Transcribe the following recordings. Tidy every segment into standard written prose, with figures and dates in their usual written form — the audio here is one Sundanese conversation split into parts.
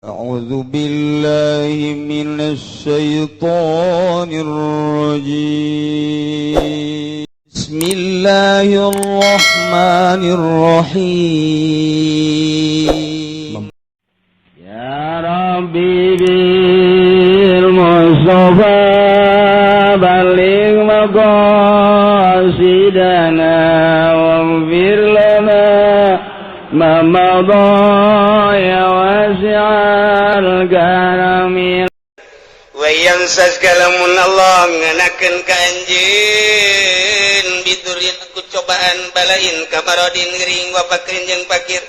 أعوذ بالله من الشيطان الرجيم. بسم الله الرحمن الرحيم. يا ربي بالمصطفى بلغ مقاصدنا واغفر لنا ما مضى يا واسع الكرم. Wayamsaska lamun Allah ngenakeun ka anjeun bidurin ku cobaan balain kamarodin gering wa fakrin jeung fakir,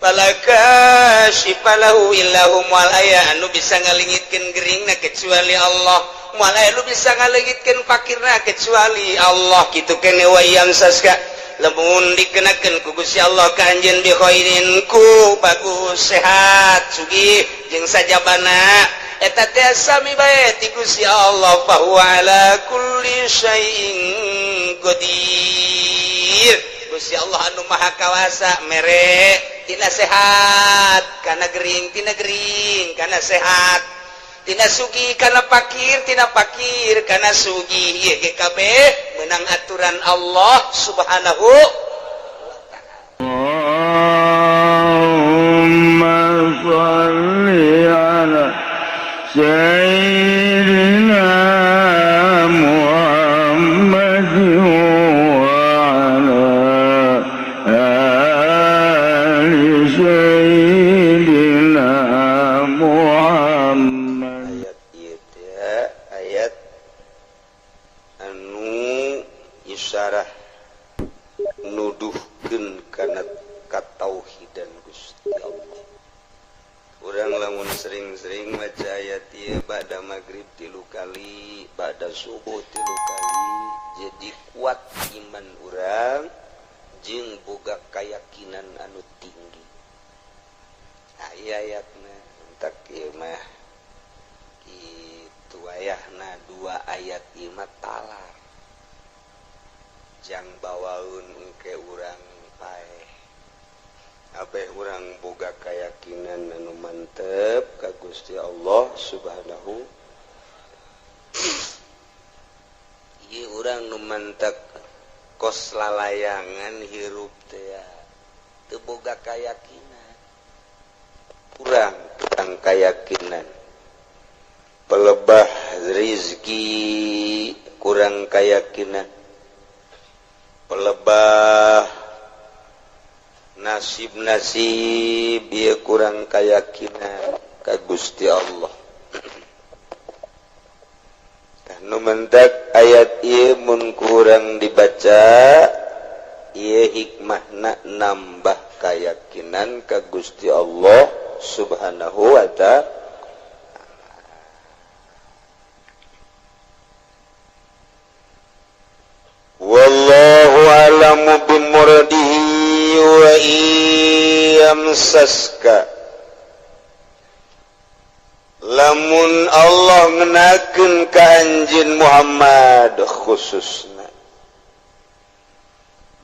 fala kasyifa lahu illahu, moal aya anu bisa ngalengitkeun geringna kecuali Allah, moal aya anu bisa ngalengitkeun fakirna kecuali Allah. Kitu kene. Wayamsaska lamun dikenakeun ku Gusti Allah ka anjeun bi khairin ku bagus, sehat, sugih jeung sajabana, eta teh sami bae ti Gusti Allah, fa huwa ala kulli syai'in qadir. Gusti Allah anu maha kawasa mere tina sehat kana gering, tina gering kana sehat, tina sugih kana fakir, tina fakir kana sugih. Ieu ge kabeh menang aturan Allah Subhanahu wa Ta'ala. اللهم صل على سيدنا محمد وعلى آل سيدنا محمد. Ayat ieu teh ayat anu isyarah nuduhkeun kana katauhidan Gusti Allah. Urang lamun sering-sering maca ayat ieu ba'da maghrib tilu kali, ba'da subuh tilu kali, jadi kuat iman urang jeung boga keyakinan anu tinggi. Nah, ieu ayatna entak ieu mah kitu ayahna dua ayat ieu mah talar jang bawaun engke urang paeh abeh urang boga keyakinan anu mantep ka Gusti Allah Subhanahu. Ieu urang nu mantep kos lalayangan hirup teh ya teu boga keyakinan, kurang kurang keyakinan, pelebah rizki kurang keyakinan, pelebah nasib-nasib dia kurang keyakinan ka Gusti Allah. Nu mentak ayat ieu mun kurang dibaca ieu hikmahna nambah keyakinan ka Gusti Allah Subhanahu wa Ta'ala. Wallahu a'lamu bimuradihi wa yamsaska lamun Allah ngenakeun ka anjeun Muhammad khususna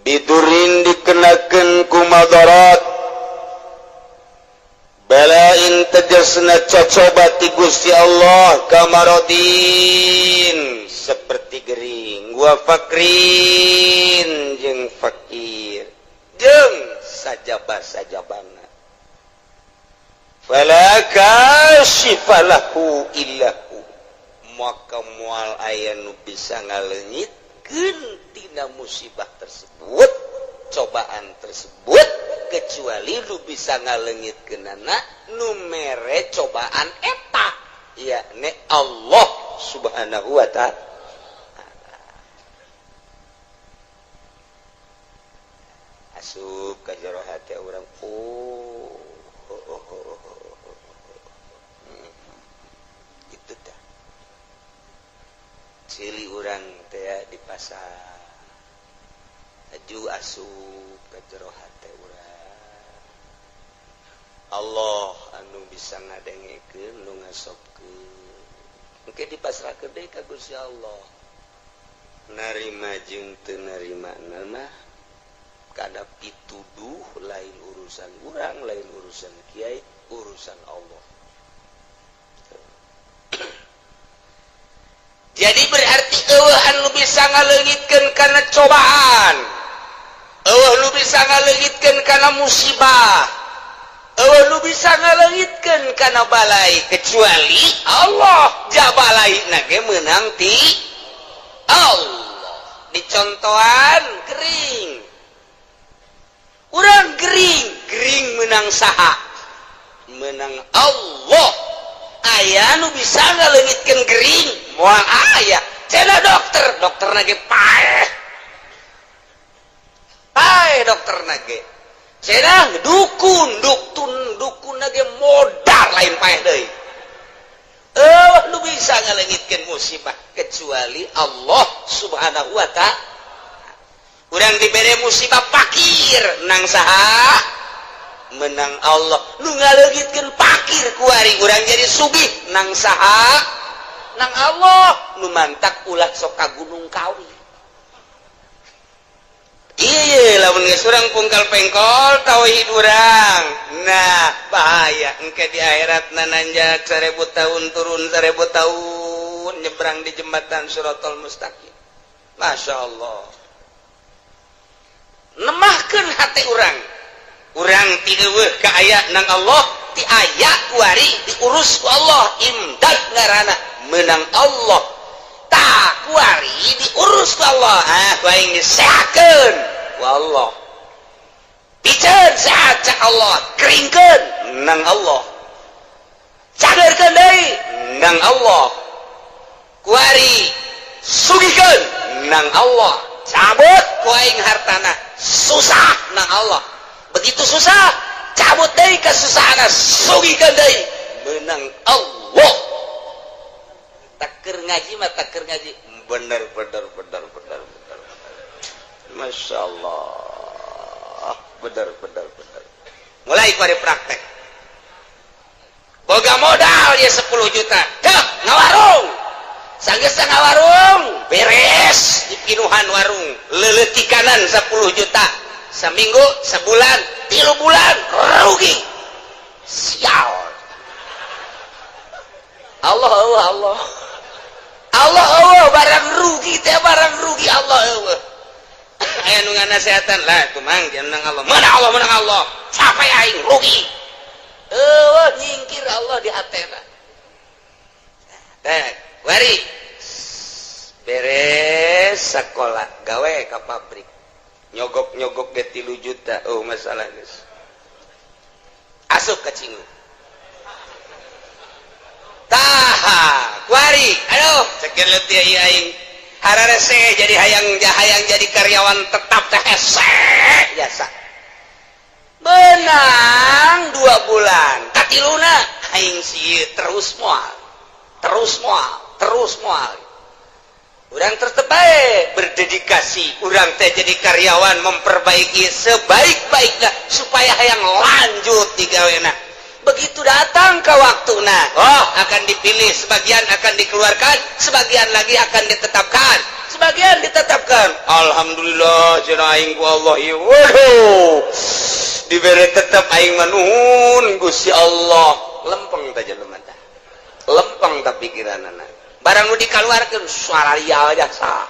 bidurin dikenakeun ku madarat balain tegasna cocoba ti Gusti Allah, kamarodin seperti gering, wa fakrin jeung fakir jeung sajaba-sajabana, fala kasyifa lahu illahu, maka moal aya nu bisa ngaleungitkeun tina musibah tersebut, cobaan tersebut, kecuali lu bisa ngaleungitkeunana nu mere cobaan eta, yakni Allah Subhanahu wa Ta'ala. Asup ka jero hati urang, oh. Itu tah cili urang teh di pasar aju asup ka jero hati urang, Allah anu bisa ngadengekeun, nu ngasobkeun. Engke dipasrahkeun deui ka Gusti Allah, narima jeung teu narima mah kada pituduh, lain urusan urang, lain urusan kiai. Urusan Allah. Jadi berarti eueuh anu bisa ngaleungitkeun kana cobaan, eueuh nu bisa ngaleungitkeun kana musibah, eueuh nu bisa ngaleungitkeun kana balai kecuali Allah. Jabalai na ge meunang ti Allah. Dicontohan gering, urang gering, gering menang saha? Menang Allah. Aya nu bisa ngaleungitkeun gering? Moal aya. Cenah dokter, dokter ge paeh, paeh dokter ge. Cenah dukun, dukun, dukun ge modal, lain paeh deui. Eh, nu bisa ngaleungitkeun musibah kecuali Allah Subhanahu wa Ta'ala. Urang dibere musibah pakir, nang saha? Menang Allah. Nu ngaleungitkeun pakir kuari urang jadi sugih, nang saha? Nang Allah. Nu mantak ulah sok ka Gunung Kawi. Iya, lamun geus urang pungkal pengkol tauhid urang, nah bahaya engke di akhirat. Nanjak 1000 tahun, turun 1000 tahun, nyebrang di jembatan Suratul Mustaqim. Masya Allah, nemahkeun hati urang. Urang ti eueuh ka aya nang Allah, ti aya kuari diurus ku Allah. Imdad ngaranna, menang Allah. Tak kuari diurus ku Allah, ah, ku aing disehatkeun ku Allah, piceun sehat cak Allah, keringkeun nang Allah, cagerkeun deui nang Allah, kuari sugihkeun nang Allah, cabut ku aing hartana susah nang Allah. Begitu susah, cabut deui kesusahan, sugihkeun deui, menang Allah. Taker ngaji mah, taker ngaji bener bener bener bener bener. Masya Allah, bener bener bener. Mulai pada praktek, boga modal ya 10 juta, dah ngawarung. Sanggeus ngawarung beres, dipinuhan warung, leletikanan 10 juta, seminggu, sebulan, 3 bulan, rugi. Sial. Allah, Allah, Allah, Allah, Allah, barang rugi teh, barang rugi Allah, Allah. Aya nu nganasehatan lah, kumang menang Allah, menang Allah, menang Allah, capek aing rugi. Eueuh, nyingkir Allah di hatena. Teh wari beres sekolah, gawe ka pabrik, nyogok-nyogok ge 3 juta. Oh, masalah geus asup ka cingu. Taha kuari, aduh, cekin leutik ieu aing hararese jadi hayang hayang jadi karyawan tetap teh hese jasa. Menang 2 bulan, katiluna aing sih terus moal, terus moal, terus moal. Urang tetep bae berdedikasi, urang teh jadi karyawan memperbaiki sebaik-baiknya supaya hayang lanjut di gawena. Begitu datang ke waktu, nah, oh, akan dipilih, sebagian akan dikeluarkan, sebagian lagi akan ditetapkan, sebagian ditetapkan. Alhamdulillah cenah aing ku Allah ieu, waduh, dibere tetap aing mah, nuhun Gusti Allah. Lempeng teh jelema teh, lempeng tah pikiranana. Barang nu dikeluarkeun, suara ria jasa,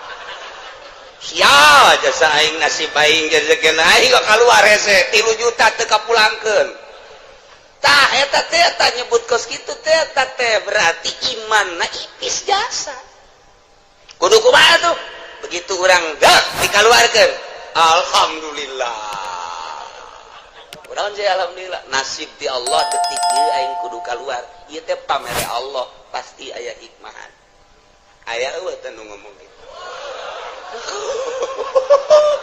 sial jasa aing, nasib aing, rezeki aing kok keluar hese 3 juta teu kapulangkeun. Tah eta teh, eta nyebut kos kitu teh, eta teh berarti imanna ipis jasa. Kudu kumaha tuh? Begitu urang gak dikeluarkeun, alhamdulillah. Kunaon sih alhamdulillah? Nasib di Allah, detik ieu aing kudu keluar. Ieu teh pamere Allah, pasti aya hikmahan. Aya eueuh teh nu ngomong gitu?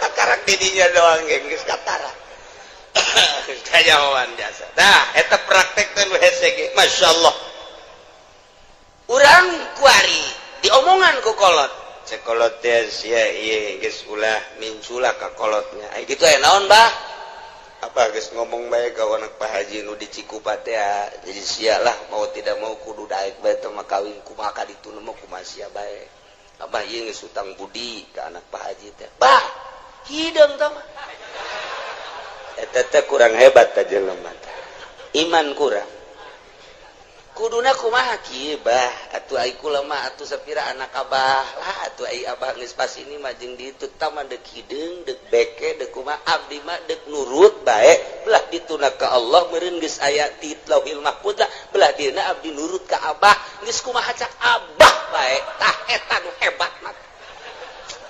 Kakarak didinya doang geus katara kajawan jasa. Nah, eta praktek teh nu hese ge, masyaallah. Urang kuari diomongan ku kolot, cek kolot teh, sia ieu geus ulah mincula ka kolotnya. Ai kitu aya naon, Bah? Apa geus ngomong bae ka anak Pak Haji nu di Cikupa teh, jadi sia lah mau tidak mau kudu daek bae teh mah kawin, kumaha ka ditu mah, kumaha sia bae. Abah ieu geus utang budi ka anak Pak Haji teh. Bah, hideung tah mah. Eta teh kurang hebat teh jelema teh. Iman kurang. Kuduna kumaha kieu, bah? Atuh ai kula mah atuh sapira anak abah lah atuh, ai abah geus pas ini mah jeung ditu tah mah deuk hideung, deuk beke, deuk kumaha, abdi mah deuk nurut bae. Belah dituna ka Allah meureun geus aya di Lauhil Mahfuz lah, belah dieuna abdi nurut ka abah, geus kumaha cak abah bae. Tah, eta nu hebat mah.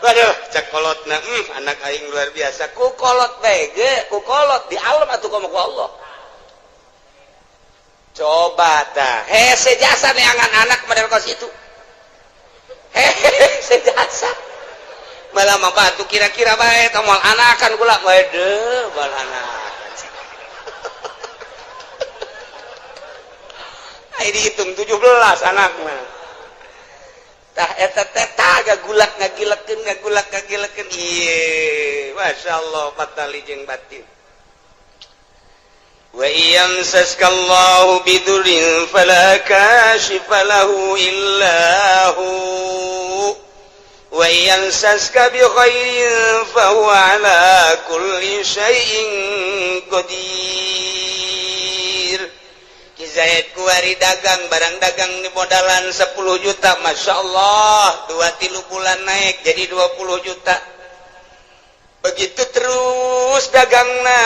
Waduh, cak kolotna, anak aing luar biasa. Ku kolot bae ge, ku kolot di alam atuh komo ku Allah. Coba dah, hese jasa neangan anak model kos itu, hese jasa. Malah mah batu kira-kira bae teh moal anakan kula, waduh, moal anakan. Ai dihitung 17 anak mah. Tah eta teh tah gagulak ngagilekeun, ngagulak ngagilekeun. Ieu, masyaallah, patali jeung batin. Wa yamsaska Allahu bidurrin fala kashifa lahu illa hu wa yamsaska bi khairin fa huwa ala kulli syai'in qadir. Ki Zaid kuari dagang, barang dagang di modalan 10 juta, Masya Allah, 2-3 bulan naik jadi 20 juta. Begitu terus dagangna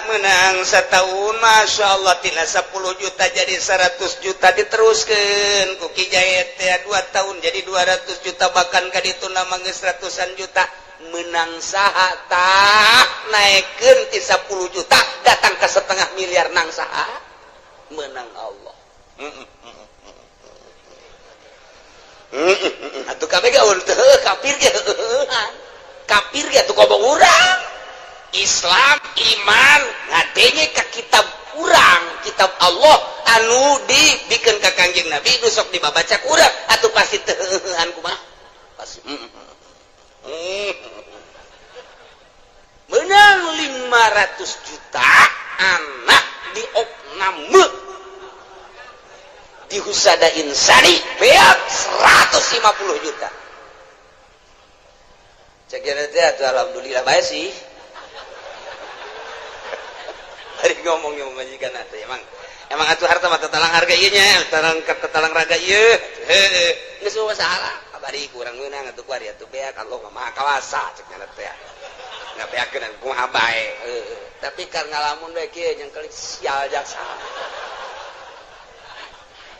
menang setahun, Masya Allah, tina 10 juta jadi 100 juta, diteruskan ku Ki Zaid teh 2 tahun jadi 200 juta, bahkan ka ditu nama geus ratusan juta. Menang saha tah naikkeun ti 10 juta datang ke setengah miliar, nang saha? Menang Allah. Atuh kabeh gaul teu kafir ge, kafir ge atuh komo urang Islam iman ngadenge ka kitab urang, kitab Allah anu dibikeun ka Kangjeng Nabi nu sok dibabaca ku urang, atuh pasti teu heueuhan kumaha pasti. Menang 500 juta anak diopname di Husada Insani beak 150 juta. Cek teh atuh alhamdulillah bae sih. Hari ngomong yang majikan atuh emang emang atuh harta mah tatalang harga ieu nya, tatalang tatalang raga ieu. Heueuh, geus masalah. Abari kurang meunang atuh kuari atuh beak, Allah mah maha kawasa cek nya teh. Ngabeakeun kumaha bae. Heueuh, tapi kar ngalamun bae kieu jeung kelik sial jaksa.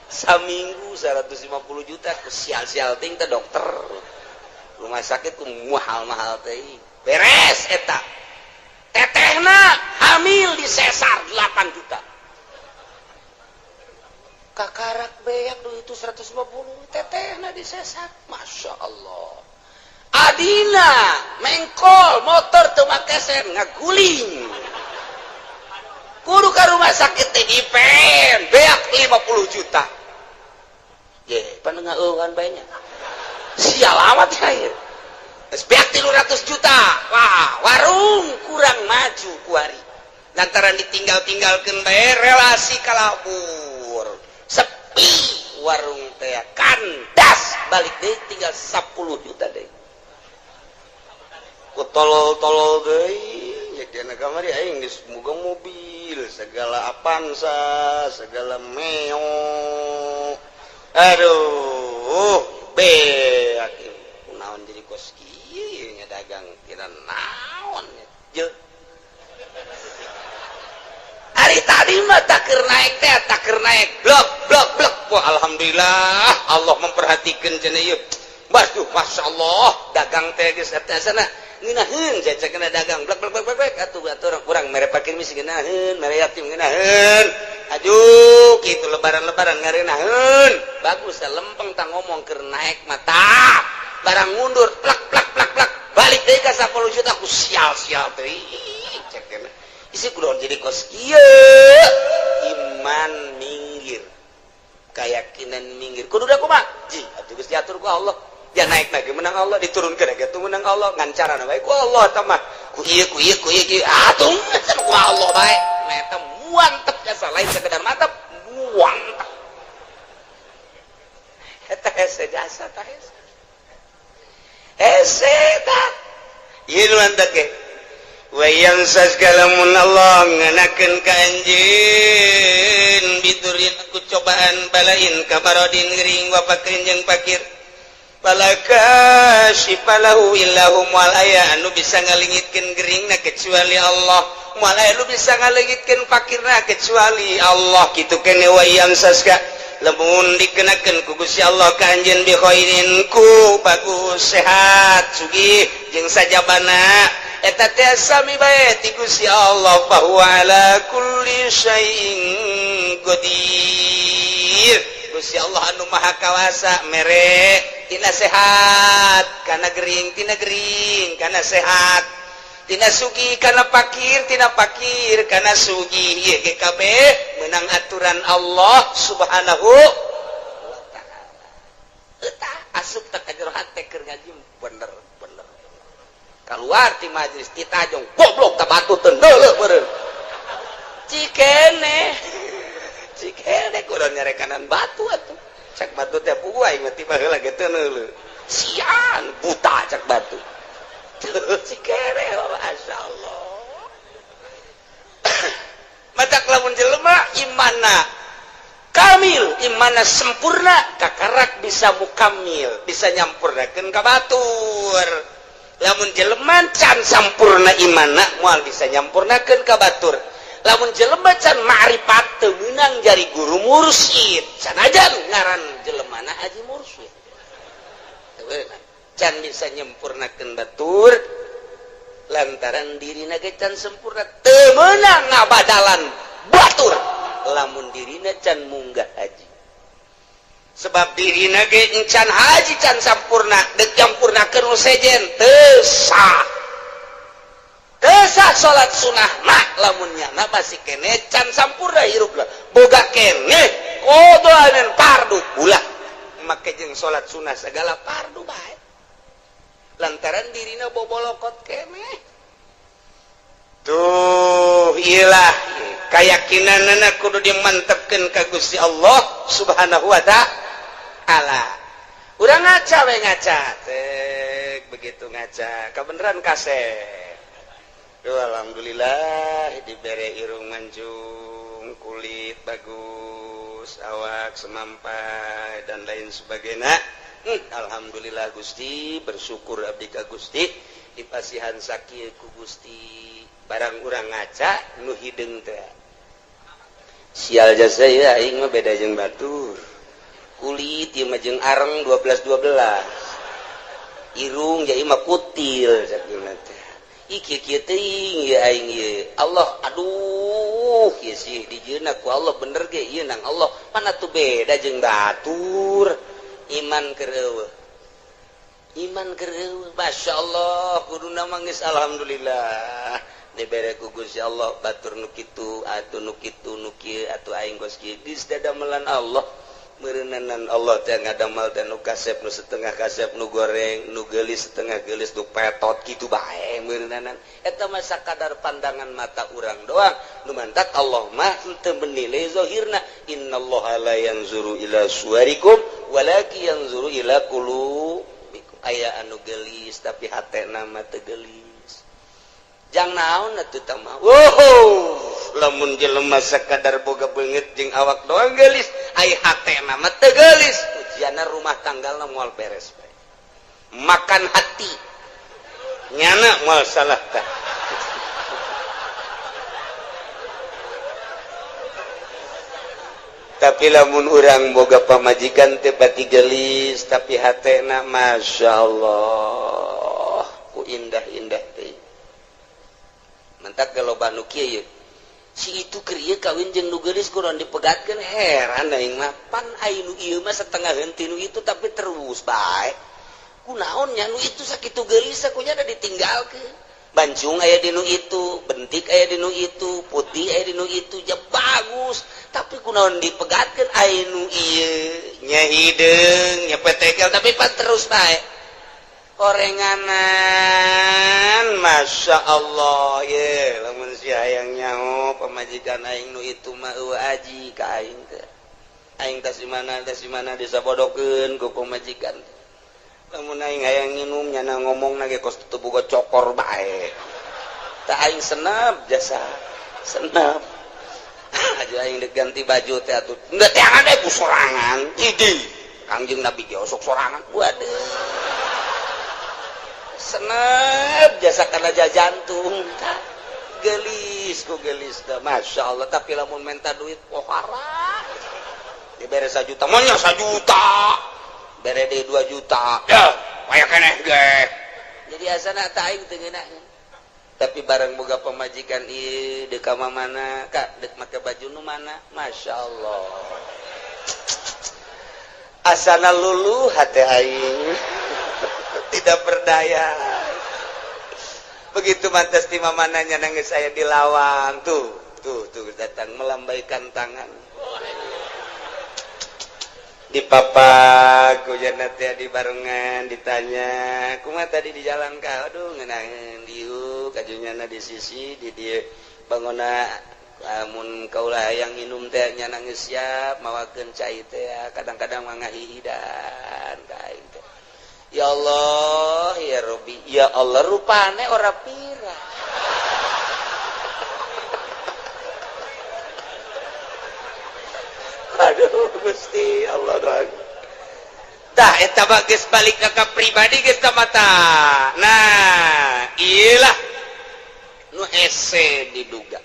Saminggu 150 juta ku sial-sial ting teh dokter. Rumah sakit ku mahal-mahal teh. Beres eta. Tetehna hamil di sesar 8 juta. Kakarak beak duit itu 150, tetehna di sesar. Masya Allah. Adina mengkol motor teu make sen ngaguling. Kudu ka rumah sakit teh dipen beak 50 juta. Ye, panengeuhan bae nya. Sial amat ya. Geus beak 300 juta. Wah, warung kurang maju kuari. Lantaran ditinggal-tinggalkeun bae relasi kalabur. Sepi warung teh kandas, balik deui tinggal 10 juta deui. Ku tolol-tolol deui, ya dina kamari aing geus boga mobil, segala Avanza, segala Meo. Aduh, beak naon jadi kos kieu nya dagang kira naon nya. Hari tadi mah takeur naik teh, takeur naik blok blok blok. Wah, alhamdulillah Allah memperhatikan cenah ieu. Waduh, Masya Allah, dagang teh geus eta sana ngeunaheun cek kena dagang blok blok blok blok atuh atuh urang mere fakir miskin ngeunaheun, mere yatim ngeunaheun. Aduh, kitu lebaran-lebaran ngareunaheun. Bagus lempeng tah ngomong keur naik mata. Barang mundur plak plak plak plak balik deui ka 10 juta ku sial-sial teh. Cek kena. Isi kudu jadi kos kieu. Iman minggir. Keyakinan minggir. Kudu da kumaha? Ji, atuh geus diatur ku Allah. Dia naik lagi menang Allah, diturunkeun lagi atuh menang Allah, ngan carana bae ku Allah eta mah. Ku ieu ku ieu ku ieu ku atuh ku Allah bae. Nah eta muantep jasa lain sekedar mantep, muantep. Eta hese jasa tah hese. Hese tah. Ieu nu mantep ge. Wayang segalamun Allah ngenakeun ka anjeun bidurin ku cobaan balain kamarodin gering wa fakrin jeung fakir fala kasyifa lahu illahu moal aya anu bisa ngalingitkeun geringna kecuali Allah, moal aya anu bisa ngalingitkeun fakirna kecuali Allah. Kitu kene wayang saska lamun dikenakeun ku Gusti Allah ka anjeun bi khairin ku bagus, sehat, sugih jeung sajabana, eta teh sami bae ti Gusti Allah. Fa huwa ala kulli syai'in qadir. Gusti Allah anu maha kawasa mere tina sehat kana gering, tina gering kana sehat, tina sugih kana pakir, tina pakir kana sugih. Ieu ge kabeh menang aturan Allah Subhanahu wa Ta'ala. Eta asup tak ka jero hate keur ngaji bener bener, keluar ti majlis ditajong, goblok tak batu teu neuleuh meureun. Cikene cikene kudu nyarekanan batu atuh. Cak batu teh puguh aing mah tiba heula ge teu neuleuh, sian buta cak batu. Cikene, masya Allah. Matak lamun jelema imana kamil, imana sempurna, kakarak bisa mukamil, bisa nyampurnakeun ka batur. Lamun jelema can sampurna imana, moal bisa nyampurnakeun ka batur. Lamun jelema can ma'rifat, teu meunang jari guru mursyid, sanajan ngaran jelemana haji mursyid. Teu meunang, can bisa nyempurnakeun batur lantaran dirina ge can sempurna. Teu meunang ngabadalan batur lamun dirina can munggah haji, sebab dirina ge can haji, can sampurna. Dek nyampurnakeun nu sejen teu sah, teu sah salat sunah mah lamun nyana masih kene can sampurna hirup lah, boga kene qadha dan fardu. Ulah make jeung salat sunah segala fardu bae lantaran dirina bobolokot kene. Tuh, iyalah keyakinanana kudu dimantepkeun ka Gusti Allah Subhanahu wa Ta'ala. Urang ngaca we, ngaca tek, begitu ngaca kebenaran kasep. Duh, alhamdulillah dibere irung mancung, kulit bagus, awak semampai dan lain sebagainya. Alhamdulillah Gusti, bersyukur abdi ka Gusti dipasihan sakieu ku Gusti. Barang urang ngaca nu hideung teh, sial jasa ya, aing mah beda jeung batur, kulit ieu mah jeung areng 12 12, irung ja ieu mah kutil cak teh. Ih, kieu kieu teuing ieu aing ieu. Allah, aduh, ieu sih dijieunna ku Allah bener ge ieu nang Allah mana tuh beda jeung batur. Iman keur eueuh, iman keur eueuh. Masya Allah, kuduna mah geus alhamdulillah dibere ku Gusti Allah, batur nu kitu atuh, nu kitu, nu kieu atuh, aing geus kieu geus dadamelan Allah. Meureunanan Allah teh ngadamal teh nu kasep, nu setengah kasep, nu goreng, nu geulis, setengah geulis, nu petot kitu bae meureunanan. Eta mah sakadar pandangan mata urang doang. Nu mantak Allah mah henteu menilai zahirna. Innallaha la yanzuru ila suwarikum walakin yanzuru ila qulubikum. Aya anu geulis tapi hatena mah teu geulis, jang naon atuh tah mah. Wow, lamun jelema sakadar boga beungeut jeung awak doang geulis, ai hatena mah teu geulis, ujianna rumah tanggalna moal beres bae. Makan hati nyana moal salah tah. Tapi lamun urang boga pamajikan teh pati gelis tapi hatena Masya Allah ku indah-indah teh. Mantak loba nu kieu, si itu keur ieu kawin jeung nu geulis kurang dipegatkeun. Heran aing mah, pan ai nu ieu mah setengah henti nu itu tapi terus bae. Kunaon nya nu itu sakitu geulis kunya ada ditinggalkeun? Bancung aya di nu itu, bentik aya di nu itu, putih aya di nu itu ja bagus, tapi kunaon dipegatkeun? Ai nu ieu nya hideung nya petekel tapi pan terus bae orenganan. Masya Allah ye, lamun si hayang nyaho pamajikan aing nu itu mah eueuh aji ka aing teh. Aing tas di mana, tas di mana disabodokeun ku pamajikan. Lamun aing hayang nginum, nyana ngomong ge kos teu boga cokor bae. Tak aing senap jasa senap aja aing dek ganti baju teh atuh teu teangan deui ku sorangan. Idi Kangjeng Nabi ge osok sorangan. Waduh, senep jasa karena jantung gelis ku gelis dah, Masya Allah. Tapi lamun minta duit pohara dibere 1 juta, maunya 1 juta, bere deui 2 juta ya aya keneh ge. Jadi asana tak aing teu ngeunah. Tapi barang boga pamajikan ieu deuk ka mana kak, deuk make baju nu mana, Masya Allah, asana luluh hati aing tidak berdaya. Begitu mantas di mamananya nangis saya di lawang tuh tuh tuh datang melambaikan tangan di papak hujan teh di barengan ditanya kumaha tadi di jalan ka, aduh ngeunaheun diuk kajunyana di sisi di dieu bangona amun kaulah yang minum teh nya nangis siap mawakeun cai teh kadang-kadang mah ngahihidan ka aing teh. Ya Allah ya Rabbi ya Allah, rupane ora pira. Aduh Gusti Allah doang. Tah eta mah geus balik ka pribadi geus ka mata. Nah, iyalah nu hese diduga.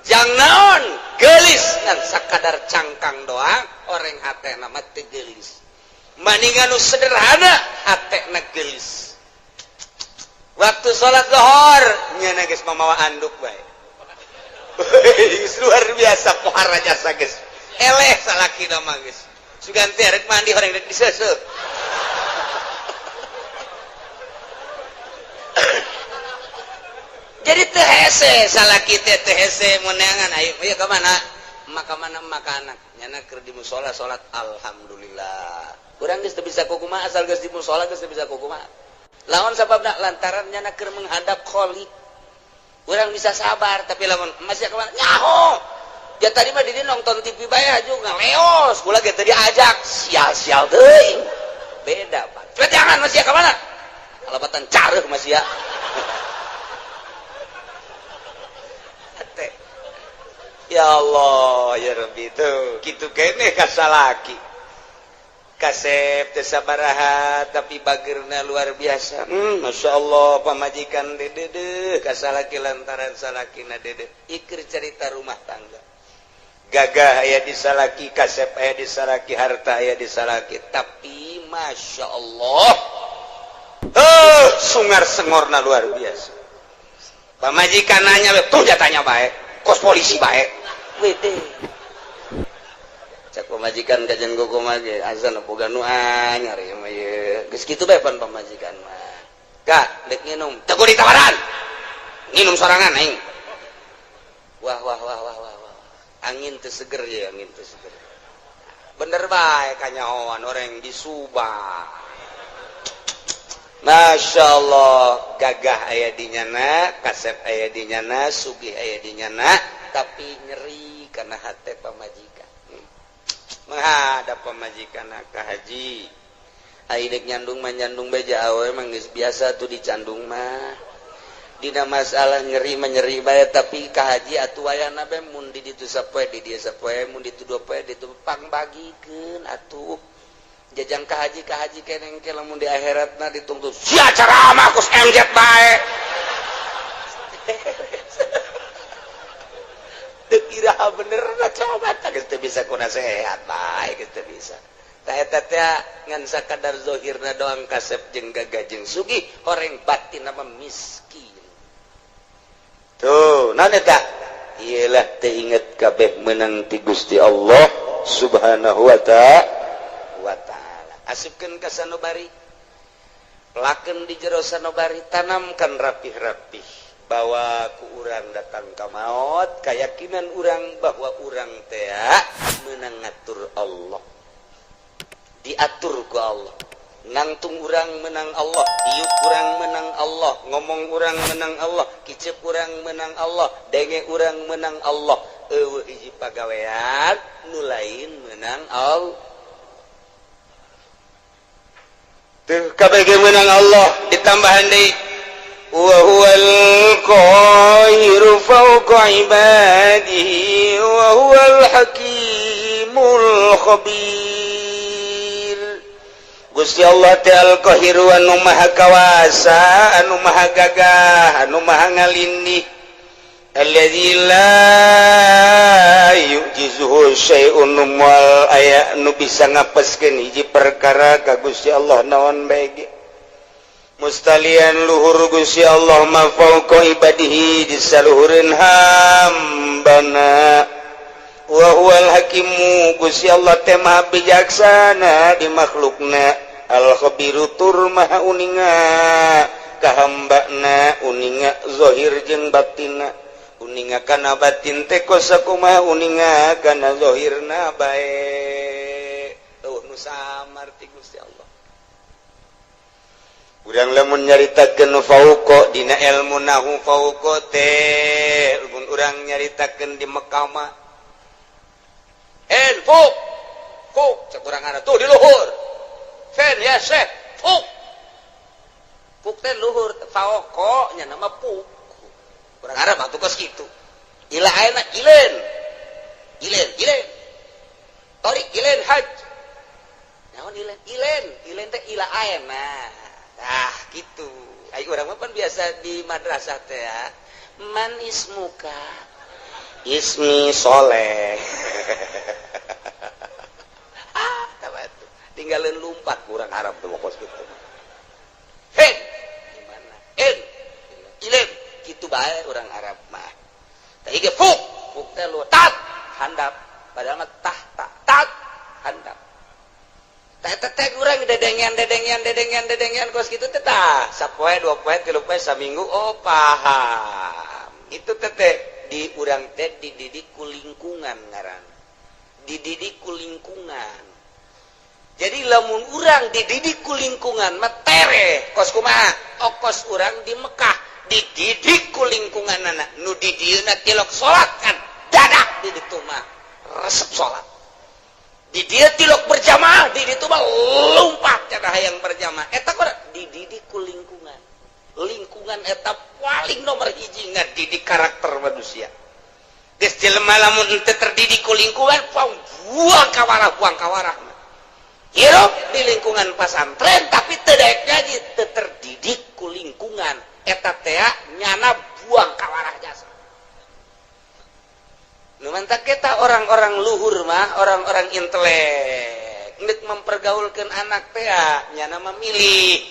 Jang naon geulis ngan sakadar cangkang doang, orang hatena mah teu geulis. Maningan nu sederhana hatena geulis. Waktu salat zuhur nya geus mamawa anduk bae. Luar biasa pohara jasa geus. Eleh salaki mah geus. Sugan teh rek mandi horeng rek diseuseuh. Jadi teu hese salaki teh teu hese meunangan ayo ieu ka mana? Emak ka mana emak ka anak. Nyana keur di musala salat alhamdulillah. Urang geus teu bisa kukumaha asal geus di musala geus teu bisa kukumaha. Lawan sababna lantaran nyana keur menghadap Khalik. Urang bisa sabar tapi lamun masih ka mana? Nyaho. Ya tadi mah didi nonton TV bae juga ngaleos, kula ge teu diajak, sial-sial teuing. Beda, Pak. Cepet jangan masih ka mana? Kalapatan careuh masih ya. Ya Allah, ya Rabbi tuh, kitu keneh ka salaki. Kasep teu sabaraha tapi bageurna luar biasa. Masya Allah pamajikan dedeuh ka salaki lantaran salakina dedeuh. Iker cerita rumah tangga. Gagah aya di salaki, kasep aya di salaki, harta aya di salaki, tapi Masya Allah sungar sengorna luar biasa. Pamajikan nanya tuh jatanya baik, kos polisi baik. Wede cak pamajikan kajian gogo mah ge azan boga nu anyar ieu mah ieu geus kitu bae pan pamajikan mah. Kak dek nginum teu kudu ditawaran, nginum sorangan aing. Wah wah wah wah wah, angin teu seger ya, angin teu seger. Bener bae kanyahoan orang di Subang. Masya Allah, gagah aya di nyana, kasep aya di nyana, sugih aya di nyana, tapi nyeri karena hate pamajikan. Menghadap pamajikan ka haji. Ai deuk nyandung mah nyandung beja awe mah geus biasa tuh dicandung mah. Dina masalah nyeri menyeri bae tapi ka haji atuh wayana bae mun di ditu sapoe di dieu sapoe mun ditu dua poe ditu pangbagikeun atuh jajang ka haji keneng ke lamun di akhiratna ditungtut sia ceramah kus MZ bae. Teu iraha bener na coba tah geus teu bisa ku nasehat bae geus teu bisa. Tah eta teh ngan sakadar zahirna doang kasep jeung gagah jeung sugih horeng batin mah miskin. Tuh, naon eta? Iyalah teu inget kabeh meunang ti Gusti Allah Subhanahu wa ta'ala. Asupkeun ka sanubari. Pelakeun di jero sanubari, tanamkan rapih-rapih bahwa ku urang datang ka maot, keyakinan urang bahwa urang teh meunang ngatur Allah. Diatur ku Allah. Nangtung urang menang Allah, diuk urang menang Allah, ngomong urang menang Allah, kicep urang menang Allah, denge urang menang Allah. Eueuh hiji pagawean nu lain menang Allah. Tuh kabeh menang Allah ditambahan deui. Wa huwal qahiru fawqa ibadihi wa huwal hakimul khabir. Gusti Allah teh Al-Qahiru, anu maha kawasa, anu maha gagah, anu maha ngalindih. Alladzi la yu'jizuhu syai'un, moal aya nu bisa ngapeskeun hiji perkara ka Gusti Allah naon bae ge. Mustalian luhur Gusti Allah ma fauqa ibadihi, di saluhureun hambana. Wa huwal hakimu, Gusti Allah teh maha bijaksana di makhlukna. Al khabiru, tur maha uninga ka hambana, uninga zahir jeung batinna, uninga kana batin teh kos sakumaha, uninga kana zahirna bae. Euweuh nu samar ti Gusti Allah. Urang lamun nyaritakeun fauqa dina ilmu nahu, fauqa teh mun urang nyaritakeun di Mekah mah en fuk fuk, cek urang tuh di luhur. Fen ya syekh, fuk fuk teh luhur, fauqa nya nama fuk. Urang Arab atuh kos kitu. Ila ayeuna ilen ilen ilen torik ilen haj naon ilen ilen ilen teh ila ayeuna. Ah gitu. Ai urang mah pan biasa di madrasah teh ya. Man ismuka? Ismi Soleh. Ah, tuh. Tinggalin lumpat kurang Arab tuh kos gitu. Hen, gimana? En, ilen, gitu bae orang Arab mah. Tah ge fuk, fuk teh lu tat handap, padahal mah tah tak tat handap. Teh urang dedengean dedengean dedengean dedengean kos kitu teh, tah sapoe, 2 poe, 3 poe, saminggu, oh paham. Itu teh di urang teh dididik ku lingkungan, ngaran dididik ku lingkungan. Jadi lamun urang dididik ku lingkungan mah tere kos kumaha. Okos urang di Mekah dididik ku lingkungan, anak nu di dieuna tilok salat kan dadak di ditu mah resep salat. Di dia tilok berjamaah, di ditu mah lompat cara hayang berjamaah. Eta kok dididik ku lingkungan. Lingkungan eta paling nomor hiji ngadidik karakter manusia. Geus jelema lamun henteu terdidik ku lingkungan, buang kawarah, buang kawarah. Hirup di lingkungan pasantren tapi teu daek ngaji, teu terdidik ku lingkungan, eta teh nyana buang kawarah jasa. Nu mantak kita orang-orang luhur mah, orang-orang intelek nek mempergaulkan anak teh nyana memilih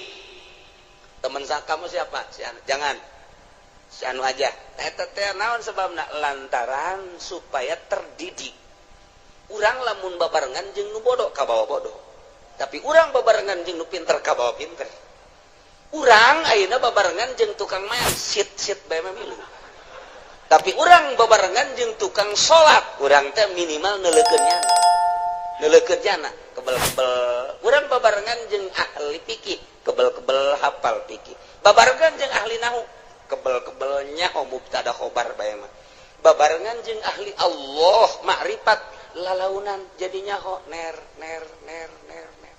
teman kamu siapa, si anu, jangan si anu aja. Eta teh naon sebabna? Lantaran supaya terdidik. Urang lamun babarengan jeung nu bodoh kabawa bodoh, tapi urang babarengan jeung nu pinter kabawa pinter. Urang ayeuna babarengan jeung tukang main sit sit bae mah milu, tapi urang babarengan jeung tukang salat, urang teh minimal neuleukeun nyana, neuleukeun nyana kebel-kebel. Urang babarengan jeung ahli fikih, kebel-kebel hafal fikih. Babarengan jeung ahli nahu, kebel-kebel nyaho mubtada khobar bae mah. Babarengan jeung ahli Allah makrifat, lalaunan jadi nyaho ner ner ner ner ner.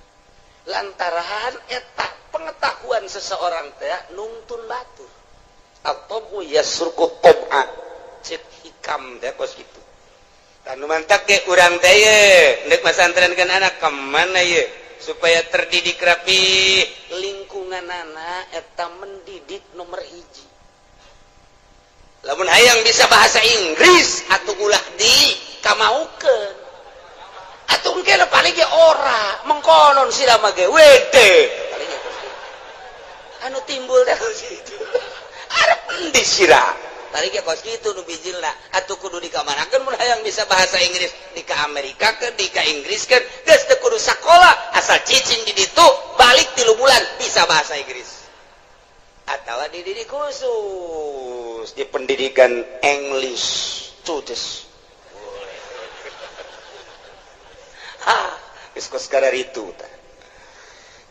Lantaran eta pengetahuan seseorang teh nungtun batur atau yasruqu tob'a, cek hikam teh kos kitu. Tanu mantak ge urang teh ye ndek masantrenkeun anak kemana ye supaya terdidik rapi, lingkungan anak eta mendidik nomor hiji. Lamun hayang bisa bahasa Inggris atau ulah di kamaukeun atuh, engke paling ge ora mengkonon sira mah ge wede paling ge anu timbul teh kitu. Arep endi sira? Tadi ge kos kitu nu bijilna atuh kudu dikamanakeun mun hayang bisa bahasa Inggris? Di ka Amerika ke, di ka Inggris ke? Geus teu kudu sakola, asal cicing di ditu, balik 3 bulan bisa bahasa Inggris. Atau dididik khusus di pendidikan English tudes. Ha, geus kos itu.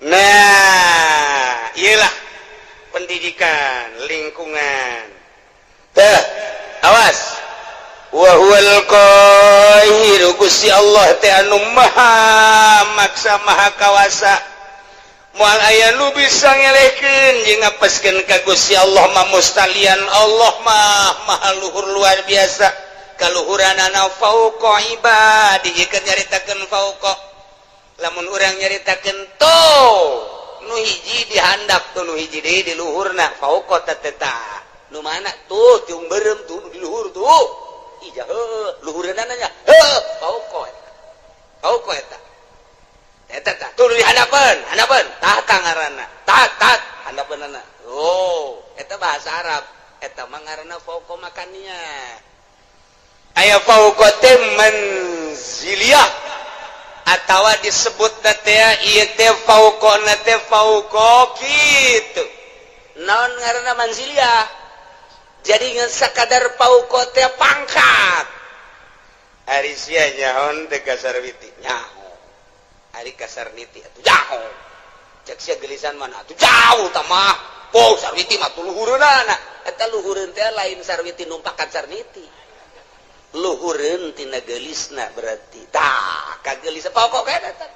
Nah, iyalah pendidikan lingkungan teh. Awas, wa huwal qahiru, Gusti Allah teh anu maha maksa, maha kawasa. Moal aya nu bisa ngelehkeun jeung ngapeskeun ka Gusti Allah mah. Mustalian Allah mah maha luhur, luar biasa kaluhuranana. Fauqa ibadi keur nyaritakeun fauqa. Lamun urang nyaritakeun tuh nu hiji dihandap tuh, nu hiji deui di luhurna, fauqa teh tah nu mana tuh? Tiung beureum tuh di luhur tuh. Ija heuh, luhureunana nya heuh, fauqa eta, fauqa eta. Eta tah tuh di handapeun, handapeun tah tah ngaranna tah tah handapeunana. Oh, eta bahasa Arab, eta mah ngaranna fauqa makannya. Aya fauqa teh manziliyah atawa disebut teh ieu teh fauqa teh fauqa kitu. Naon ngaranna manziliyah? Jadi ngan sakadar fauqa teh pangkat. Ari sia nyaho teh ka Sarwiti? Nyaho. Ari ka Sarniti atuh jauh? Cek sia gelisan mana atuh jauh tah mah. Oh, Sarwiti mah tuh luhureunana. Eta luhureun teh lain Sarwiti numpakan Sarniti, luhureun tina geulisna berarti. Tah kagelis pokok kena eta,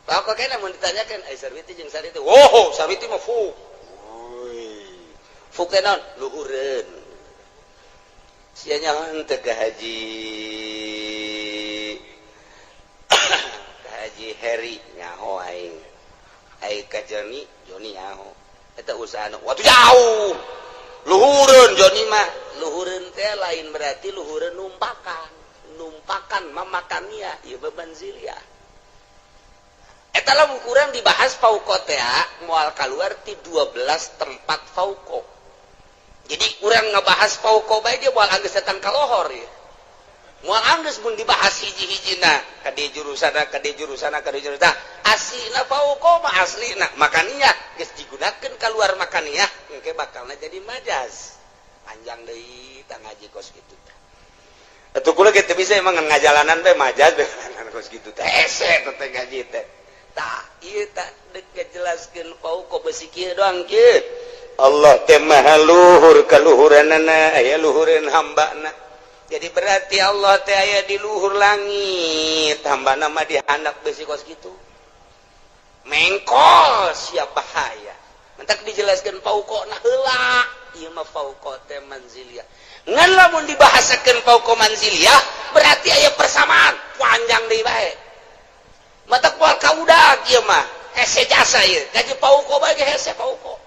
pokok kena. Mun ditanyakeun ai Sarwiti jeung Sarniti, oh, Sarwiti mah fuk fuk teh naon? Luhureun. Sia nyaho teu ka Haji Heri? Nyaho aing. Ai ka Joni? Joni nyaho. Eta usaha waktu jauh, luhureun Joni mah. Luhureun teh lain berarti luhureun numpakan, numpakan mamakannya ieu beban zilia. Eta lamun kurang dibahas fauqa teh moal keluar ti 12 tempat fauqa. Jadi urang ngebahas fauqa bae dia moal anggeus datang ka lohor ya, moal anggeus mun dibahas hiji-hijina ka di jurusana, ka di jurusana, ka di jurusana. Aslina fauqa mah aslina makaniah geus digunakeun keluar makaniah, engke bakalna jadi majaz, panjang deui tah ngaji kos kitu tah. Atuh kula ge teu bisa emang ngajalanan bae majaz bae kos kitu teh, hese teh ngaji teh. Tah ieu tah deuk ngajelaskeun fauqa besi kieu doang kieu. Allah teh maha luhur kaluhuranana, aya luhureun hambana. Jadi berarti Allah teh aya di luhur langit, hambana mah dihandap besi kos kitu, mengkol siap bahaya. Mentak dijelaskan fauqa nah heula. Ieu mah fauqa teh manziliyah. Ngan lamun dibahasakeun fauqa manziliyah berarti aya persamaan, panjang deui bae. Matak moal kaudag ieu mah, hese jasa ieu gaji fauqa bae ge hese fauqa.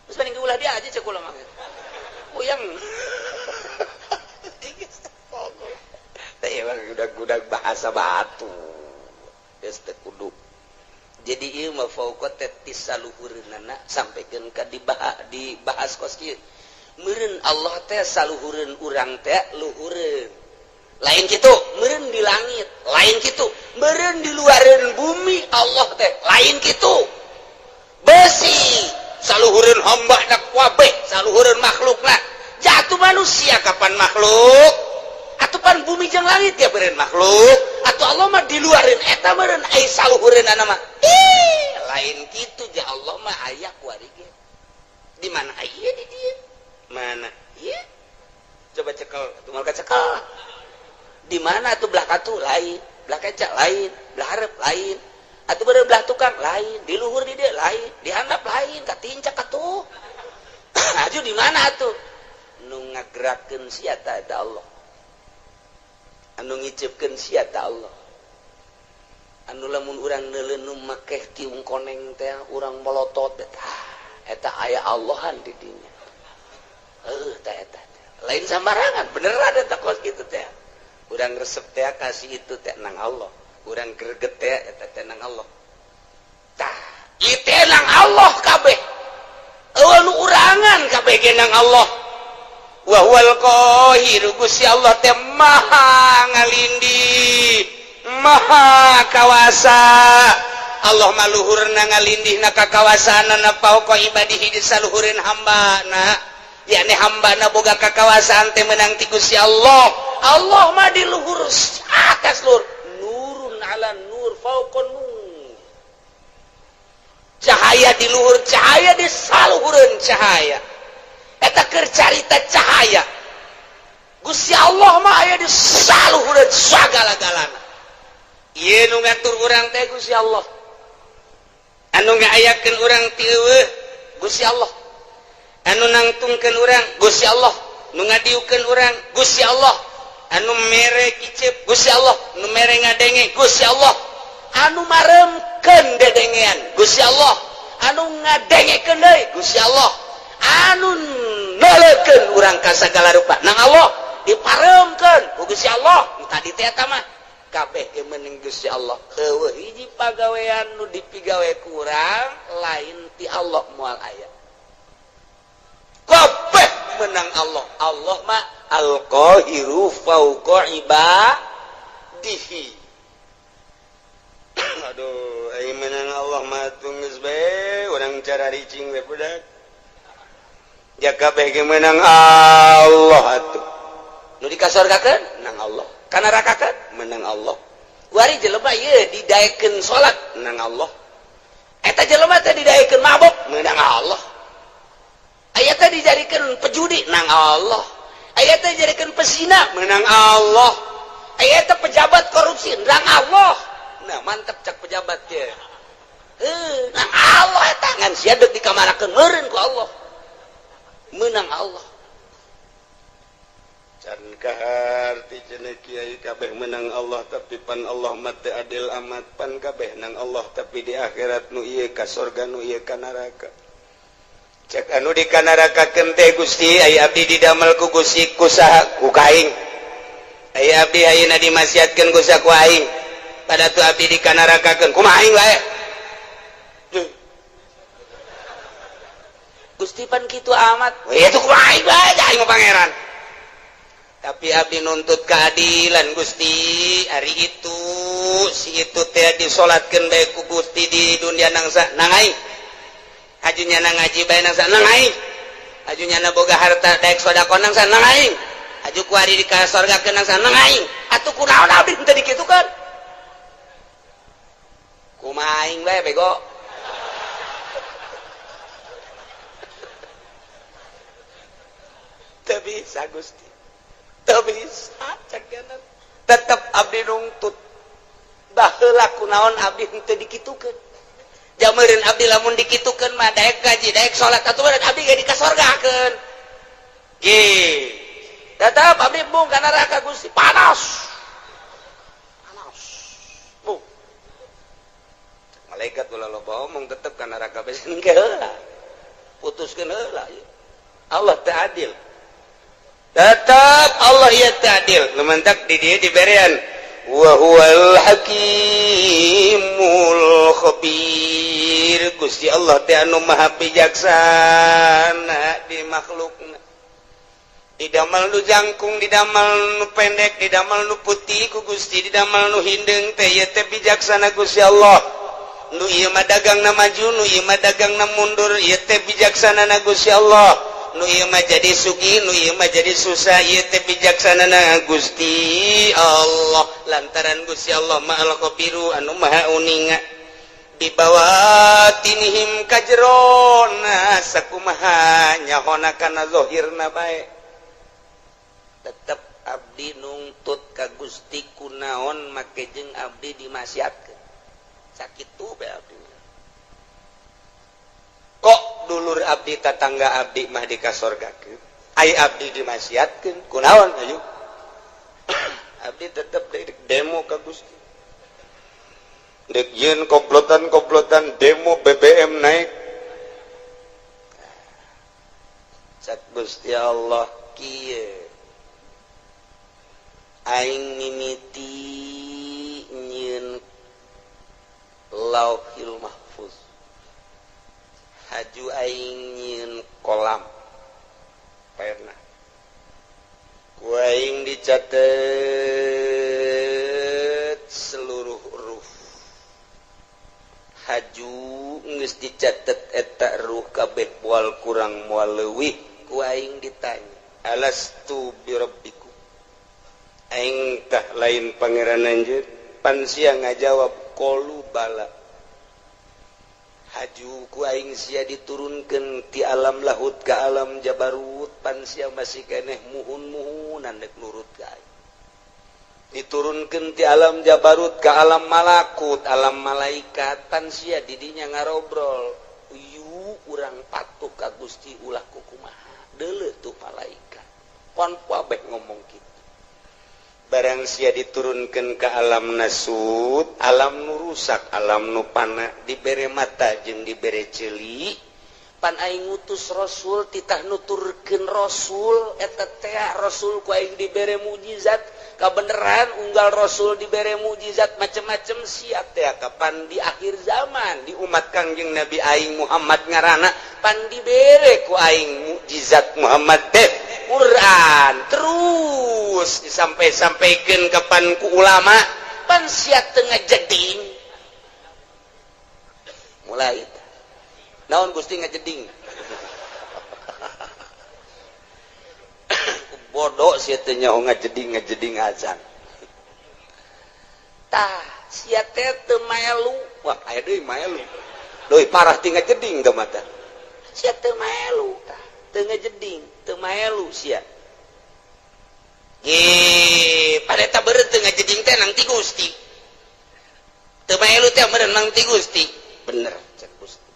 Terus mending ulah dia aja cek kula mah. Puyeng. Teh emang udah bahasa batu. Geus teu kudu. Jadi ieu mah fauqa teh ti saluhureunana sampaikeun ka dibahas kos kieu. Meureun Allah teh saluhureun urang teh luhureun. Lain kitu, meureun di langit, lain kitu. Meureun di luareun bumi Allah teh, lain kitu. Besi saluhureun hamba na kabeh, saluhureun makhlukna. Jatuh manusia kapan makhluk? Atuh pan bumi jeung langit ya beureun makhluk. Atuh Allah mah di luareun eta meureun ai saluhureunana mah. Ih, lain kitu ja Allah mah aya kuari ge. Di mana aya di dieu? Mana? Ieu. Coba cekel, atuh moal kacekel. Di mana atuh? Belah katu lain, belah keca lain, belah hareup lain. Atuh beureum belah tukang lain, di luhur di dieu lain, di handap lain, katincak atuh. Aju di mana atuh? Nu ngagerakeun sia ta eta Allah. Anu ngicepkeun sia ta Allah. Anu lamun urang neuleun nu make tiung koneng teh urang melotot teh, eta aya Allahan di dinya. Heuh, tah eta. Lain sambarangan, beneran eta kos kitu teh. Urang resep teh kasih itu teh nang Allah. Urang greget teh eta teh nang Allah. Tah, ieu teh nang Allah kabeh. Eueuh nu urangan kabeh ge nang Allah. Wa huwal qahir, Gusti Allah teh maha ngalindih, maha kawasa. Allah mah luhurna ngalindihna kakawasaanana fauqa ibadihi di saluhureun hambana. Yakni hambana boga kakawasaan teh menang ti Gusti Allah. Allah mah di luhur atas luhur. Nurun ala nur, fauqa nur. Cahaya di luhur cahaya, di saluhureun cahaya. Eta keur carita cahaya. Gusti Allah mah aya di saluhureun sagala-galana. Ieu nu ngatur urang teh Gusti Allah. Anu ngayakeun urang ti eueuh Gusti Allah, anu nangtungkeun urang Gusti Allah, nu ngadiukeun urang Gusti Allah, anu mere kicep Gusti Allah, nu mere ngadenge Gusti Allah, anu maremkeun dedengean Gusti Allah, anu ngadengekeun deui Gusti Allah, anu noleukeun urang ka sagala rupa nang Allah, diparemkeun ku Gusti Allah. Nu tadi teh eta mah kabeh ge meunang Gusti Allah. Eueuh hiji pagawean nu dipigawe ku urang lain ti Allah moal aya. Kabeh menang Allah. Allah mah al-qahiru fauqa ibadihi. Aduh, ai menang Allah mah geus bae urang cara ricing we budak. Ja kabeh ge menang Allah atuh. Nu dikasorgakeun nang Allah, ka nerakakeun menang Allah. Kuari jelema ieu didaekeun salat nang Allah. Eta jelema teh didaekeun mabok menang Allah. Aya teh dijadikeun pejudi nang Allah. Aya teh dijadikeun pesina menang Allah. Aya teh pejabat korupsi nang Allah. Nah, mantep cak pejabat teh. Heuh, nang Allah eta ngan sia deuk dikamarakeun meureun ku Allah. Menang Allah. Can kaharti cenah kiai kabeh menang Allah, tapi pan Allah mah teu adil amat, pan kabeh nang Allah tapi di akhirat nu ieu ka sorga nu ieu ka neraka. Cek anu di kanarakakeun teh, Gusti, aya abdi didamel ku Gusti ku saha? Ku kaing. Aya abdi ayeuna dimaksiatkeun ku saha? Ku aing. Pada tu abdi di kanarakakeun kumaha aing wae. Gusti pan kitu amat. Weh, itu kumaha aing wae, aing mah pangeran. Tapi abdi nuntut keadilan Gusti. Hari itu si itu teh disolatkeun bae ku Gusti di dunia nangsa nang aing. Hajunya nang ngaji bae nangsa nang aing. Hajunya na boga harta daek sedekah nangsa nang aing. Haju ku ari di ka sorgakeun nangsa nang aing. Atuh kunaon abdi teu dikitukeun? Kumaha aing bae bego. Teu bisa Gusti. Teu bisa cek tetep abdi nungtut. Baheula kunaon abdi henteu dikitukeun? Jameureun abdi lamun dikitukeun mah daek gaji, daek salat atuh meureun abdi ge dikasorgakeun. Ge. Tetep abdi embung ka neraka Gusti, panas. Panas. Bu. Malaikat ulah loba omong tetep ka neraka bae engke heula. Putuskeun heula. Allah teu adil. Tetap Allah ya ta'adil. Lementak di dia diberian wa huwal hakimul khabir. Gusti Allah teh anu maha bijaksana di makhlukna. Didamel nu jangkung, didamel nu pendek, didamel nu putih ku Gusti, didamel nu hindeung teh ieu teh bijaksana Gusti Allah. Nu ieu mah dagangna maju, nu ieu mah dagangna mundur, ieu teh bijaksana na Gusti Allah. Nu ieu mah jadi sugih, nu ieu mah jadi susah, ieu teh bijaksana na Gusti Allah. Lantaran Gusti Allah Maha Khabiru anu maha uninga. Di bawatinihim kajrona sakumaha nyahona kana zahirna bae. Tetep abdi nungtut ka Gusti kunaon make jeung abdi dimaksiatkeun. Sakitu bae abdi. Kok dulur abdi tatangga abdi mah dikasorgakeun, ai abdi dimaksiatkeun kunaon ayo. Abdi tetep demo ka Gusti. Dek yeun komplotan-komplotan demo BBM naik. Cak Gusti Allah kieu. Aing mimiti nyieun Lauhil Mahfuz. Haju aing nyieun kolam pena. Ku aing dicatet seluruh huruf. Haju geus dicatet eta ruh kabeh moal kurang moal leuwih. Ku aing ditanya, alastu birabbikum? Aing tah lain pangeran anjeun? Pan sia ngajawab qalu bala. Haju ku aing sia diturunkeun ti alam lahut ka alam jabarut, pan sia masih keneh muhun-muhunan dek nurut ka aing. Diturunkeun ti alam Jabarut ke alam malakut, alam malaikat pan sia didinya ngarobrol. Uyu urang patuh ka Gusti ulah kukumaha. Deuleu tuh malaikat. Pan kabeh ngomong kitu. Barang sia diturunkeun ke alam nasut, alam nu rusak, alam nu pana, dibere mata jeung dibere ceuli. Pan aing ngutus rasul titah nuturkeun rasul eta teh rasul ku aing dibere mukjizat. Kabeneran unggal rasul dibere mukjizat macem-macem sia teh kapan di akhir zaman di umat Kangjeng Nabi aing Muhammad ngaranna pan dibere ku aing mukjizat Muhammad teh Quran terus disampai-sampaikeun kapan ku ulama pan sia teu ngajeding mulai naon Gusti ngajeding bodoh sia teh nyaho ngajeding ngajeding acan tah sia teh teu maelu wah aya deui maelu leuwih parah ti ngajeding teh mata sia teu maelu tah teu ngajeding teu maelu sia ge pareta beureut teu ngajeding teh nang ti Gusti teu maelu teh meureun nang ti Gusti bener cek Gusti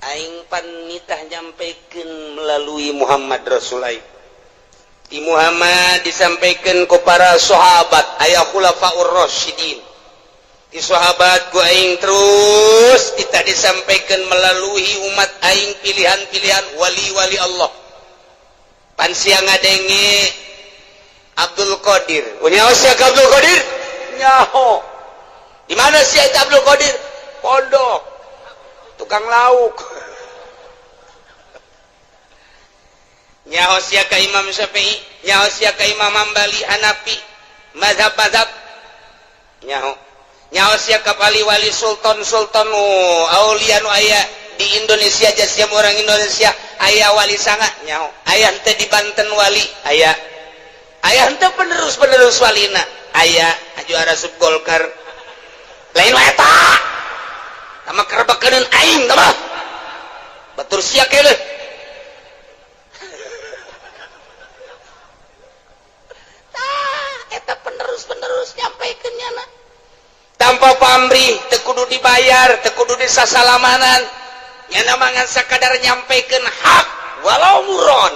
aing pan nitah nyampekeun melalui Muhammad Rasul aing di Muhammad disampaikan ke para sahabat ayah khulafaur rasyidin di sahabat ku aing terus kita disampaikan melalui umat aing pilihan-pilihan wali-wali Allah pan sia ngadenge Abdul Qadir nyaho sia ka Abdul Qadir nyaho di mana sia eta Abdul Qadir pondok tukang lauk nyaho sia ka Imam Syafi'i nyaho sia ka Imam Hambali Hanafi mazhab-mazhab nyaho nyaho sia ka wali-wali sultan-sultan aulia nu aya di Indonesia jasiam orang Indonesia aya wali sanga nyaho aya henteu di Banten wali aya aya henteu penerus-penerus walina aya aju arasup Golkar lain wae eta tama kerebekeun aing tama batur sia keneh penerus-penerus nyampaikan nyana tanpa pamrih teu kudu dibayar teu kudu disasalamanan nyana mangan sakadar nyampaikan hak walau muron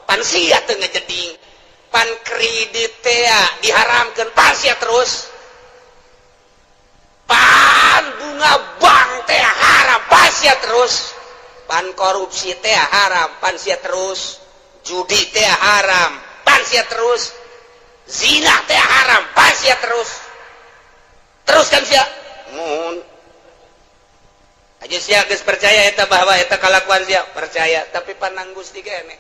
pan sia teu ngajeding pan kredit teh diharamkeun pan sia terus pan bunga bank teh haram pan sia terus pan korupsi teh haram pan sia terus judi teh haram pan sia terus zina teh haram pas sia terus terus kan sia mun aja sia geus percaya eta bahwa eta kalakuan sia percaya tapi panang Gusti kene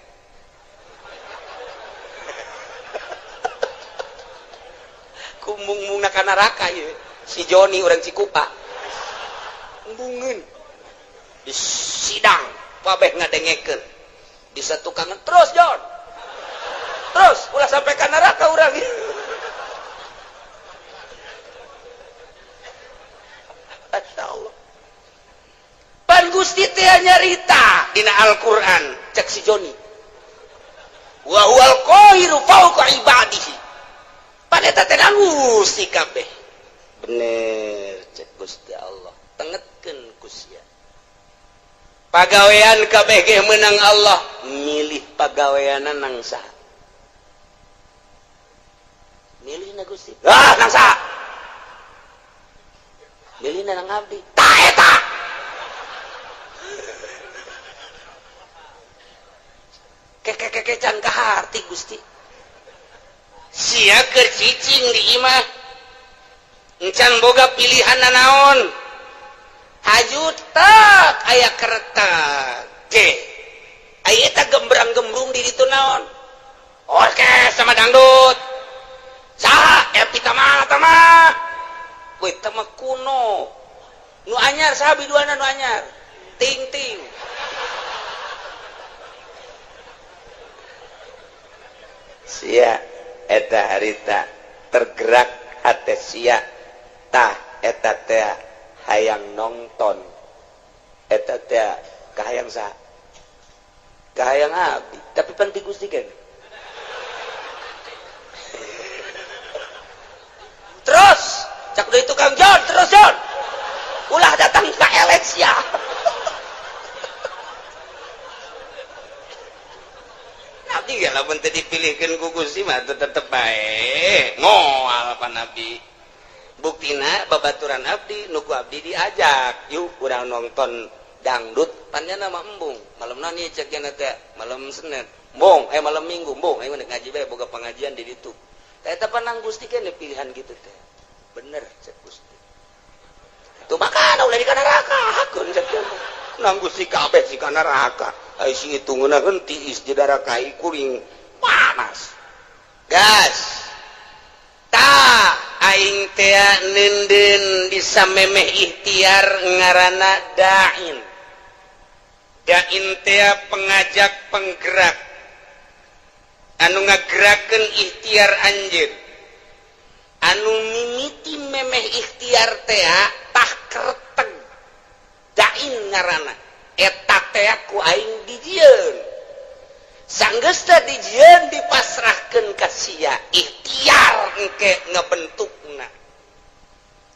kumung-mungna ka neraka ieu si Joni urang Cikupa embungeun di sidang kabeh ngadengekeun di satukangan terus Jon terus ulah sampai ke neraka urang. Masya Allah pan Gusti teh nyarita dina Al-Qur'an cek si Joni wa huwal qahiru fawqa ibadihi pan eta teh Gusti kabeh bener cek Gusti Allah tengetkeun ku sia pagawean kabeh ge meunang Allah milih pagaweanna nang saha milih na Gusti ah nang saha milih na nang abdi ta eta keke can kaharti Gusti sia keur cicing di imah encan boga pilihan nanaon haju tak aya kereta ge aya eta gembrang-gembrung di ditu naon orkes sama dangdut saha epi tama tama we tama kuno nu anyar saha biduana nu anyar ting-ting sia eta harita tergerak hate sia tah eta teh hayang nonton eta teh kahayang saha kahayang abdi tapi penting Gusti kan. Lamun teu dipilihkeun ku Gusti mah tetep bae moal. Pa Nabi, buktina babaturan abdi nu ku abdi diajak, "Yuk, urang nonton dangdut." Panjana mah embung malam nani cek teh, malam Senin embung, eh, malam Minggu embung, ayo ngaji bae, boga pengajian di ditu. Eta panang Gusti kan pilihan gitu teh bener cek Gusti. Tuh, makana ulah di neraka hakun cek nang Gusti kabeh si ka neraka. Ai sing itu ngeunaheun tiis di neraka kuring panas gas. Tah, aing teh neundeun bisa memeh ikhtiar ngaranna da'in. Da'in teh pengajak, penggerak anu ngagerakeun ikhtiar anjeun, anu mimiti memeh ikhtiar teh. Tah, kerteg da'in ngaranna eta teh ku aing dijieun. Sanggeus teh dijieun, dipasrahkeun ka sia ikhtiar engke ngebentukna.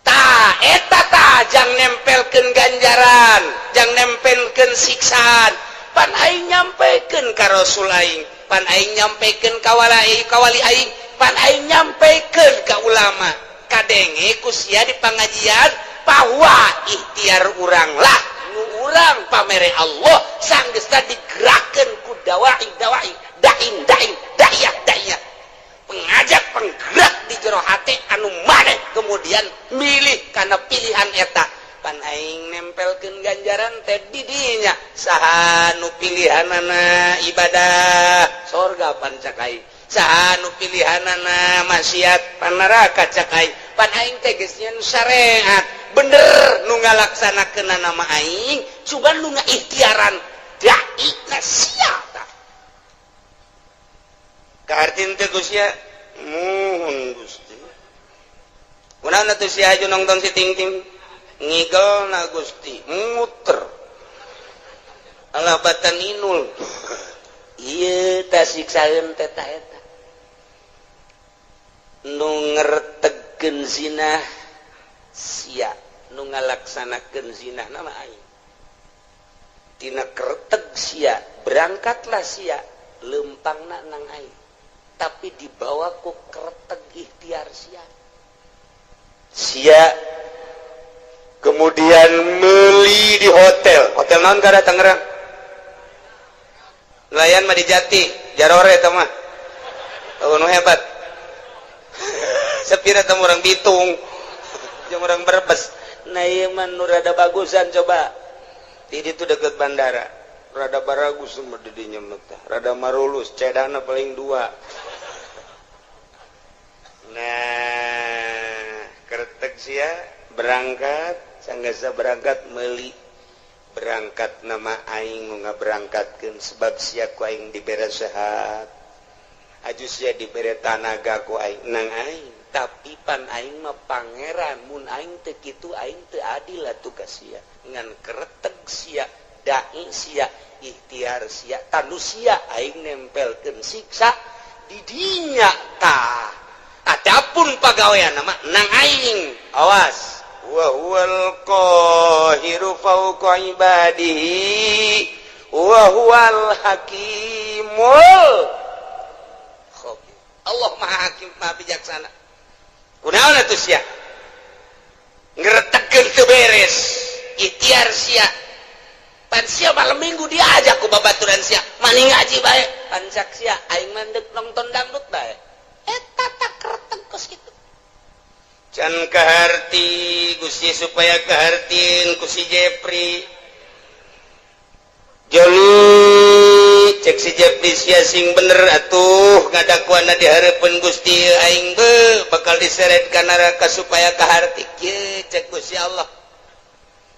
Tah, eta tah jang nempelkeun ganjaran, jang nempelkeun siksaan. Pan aing nyampekeun ka Rasul aing, pan aing nyampekeun ka wali ka wali aing, pan aing nyampekeun ka ulama. Kadenge ku sia di pengajian bahwa ikhtiar urang lah nu urang pamere Allah. Sanggeus digerakkeun ku dawai dawai, dain dain, da'iyah da'iyah, pengajak penggerak di jero hati anu maneh kemudian milih karena pilihan eta. Pan aing nempelkeun ganjaran teh di dinya. Saha nu pilihanana ibadah, sorga pan cak aing. Saha nu pilihanana maksiat, pan neraka cak aing. Pan aing teh geus nyeun syariat bener, nu ngalaksanakeun nama aing, cuman nu ngaikhtiaran dai na sia. Tah, kahartin teh Gusti? Muhun Gusti. Kunaon atuh sia aju nonton si ting ting ngigel na Gusti muter alah batan inul. Iya, tah, siksaeun teh ta eta nu ngertegkeun zina sia, nu ngalaksanakeun zina nama aing. Tina kerteg sia berangkatlah sia lempangna nang aing, tapi dibawa ku kerteg ikhtiar sia. Sia kemudian meli di hotel. Hotel naon kada Tangerang? Nelayan mah di Jati Jarore eta mah. Oh, nu hebat sepira teh orang Bitung jeung orang Brebes. Nah, ieu mah nu rada bagusan, coba di ditu deket bandara, rada baragus mah di dinya mah tah, rada marulus cedana paling dua. Nah, kertek sia berangkat. Sanggasa berangkat meli, berangkat nama aing nu ngaberangkatkeun, sebab sia ku aing dibere sehat, aju sia dibere tanaga ku aing nang aing. Tapi pan aing mah pangeran, mun aing teu kitu aing teu adil atuh ka sia. Ngan kereteg sia, dai sia, ikhtiar sia, tanu sia aing nempelkeun siksa di dinya. Tah, adapun pagawean nama nang aing, awas. Wa huwal qahiru fawqa ibadihi wa huwal hakimul khabir. Allah Maha Hakim, Maha Bijaksana. Kunaon atuh sia ngeretegkeun teu beres ikhtiar sia? Pan sia malam Minggu diajak ku babaturan sia, "Mani ngaji bae." Pan cak sia, "Aing mandek nonton dangdut bae." Eta tak kereteg kos kitu. Can kaharti Gusti, supaya kahartin ku si Jepri. Joni, cek si Jepri, sia sing bener atuh ngadakuana di hareupeun Gusti, aing be bakal diseret ka neraka. Supaya kaharti kieu, cek Gusti Allah,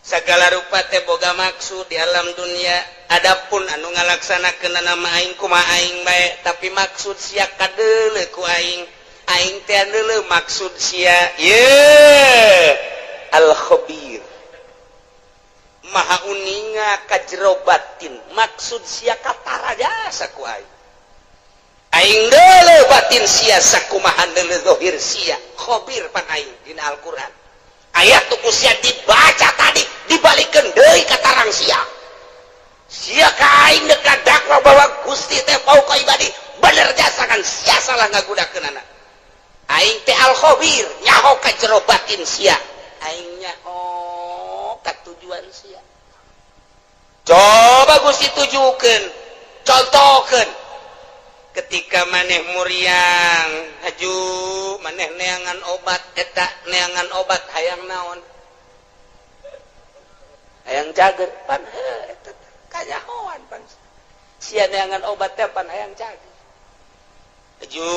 segala rupa teh boga maksud di alam dunia. Adapun anu ngalaksanakeun nama aing, kumaha aing bae, tapi maksud sia kadeuleu ku aing. Aing teh deuleu maksud sia. Ye al khabir, maha uninga ka jero batin. Maksud sia katara jasa ku aing. Aing deuleu batin sia sakumaha deuleu zahir sia. Khabir pan aing dina Al-Qur'an. Ayat tuh ku sia dibaca tadi, dibalikeun deui ka tarang sia. Sia ka aing deuk dakwa bahwa Gusti teh fauqa ibadi. Bener jasa kan sia salah ngagunakeunana. Aing teh al khabir, nyaho ka jero batin sia. Aing nyaho ka tujuan sia. Coba Gusti tujukeun, contohkeun. Ketika maneh muriang, haju maneh neangan obat eta, neangan obat hayang naon? Hayang cager pan heuh eta kanyahoan pan. Sia neangan obat teh pan hayang cager. Haju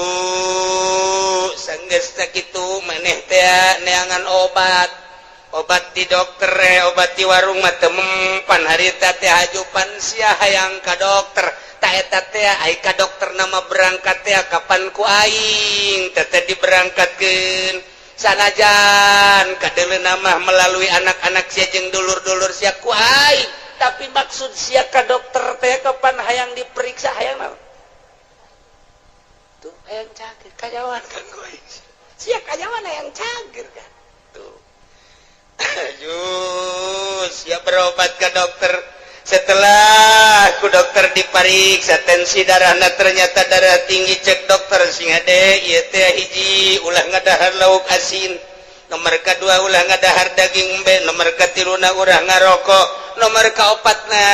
sanggeus sakitu maneh teh neangan obat. Obat di dokter, obat di warung mah teu mempan harita teh haju pan sia hayang ka dokter. Ta eta teh ai ka dokter nama berangkat teh kapan ku aing teh diberangkatkeun. Sanajan kadeuleu mah melalui anak-anak sia jeung dulur-dulur sia ku aing, tapi maksud sia ka dokter teh kapan hayang diperiksa hayang naon? Tuh hayang cager kanyahoan kan ku aing. Sia kanyahoan hayang cager kan. Tuh. Aduh, siap berobat ke dokter. Setelah ku dokter dipariksa tensi darahna ternyata darah tinggi, cek dokter sing hade ieu teh hiji ulah ngadahar lauk asin, nomor kedua ulah ngadahar daging embe, nomor katiluna ulah ngarokok, nomor kaopatna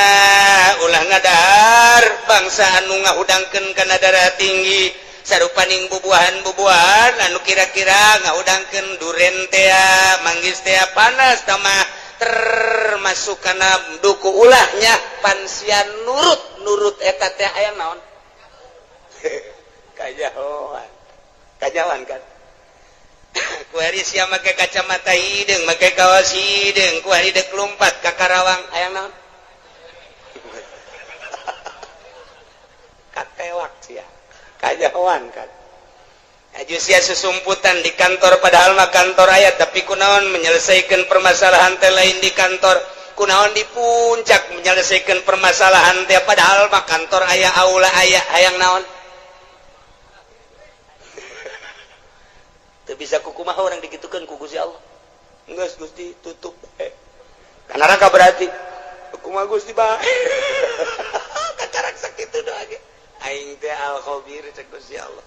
ulah ngadahar bangsa anu ngahudangkeun kana darah tinggi, sarupaning bubuahan-bubuahan anu kira-kira ngahudangkeun duren tea, manggis tea, panas tamah termasuk kana duku ulahnya pan sia nurut-nurut eta teh hayang naon? Kanyahoan. Kanyahoan kan. Kuari sia make kacamata hideung, make kaos hideung, kuari dek lumpat ka Karawang hayang naon? Katewak sia. Kanyahoan kan. Aju sia susumputan di kantor, padahal mah kantor aya, tapi kunaon menyelesaikan permasalahan teh lain di kantor, kunaon di puncak menyelesaikan permasalahan teh, padahal mah kantor aya, aula aya, hayang naon? Teu bisa kukumaha orang dikitukeun ku Gusti Allah. Geus Gusti tutup bae. Ka neraka berarti. Kumaha Gusti bae. Kakarak sakitu doa ge. Aing teh al khabir cek Gusti Allah.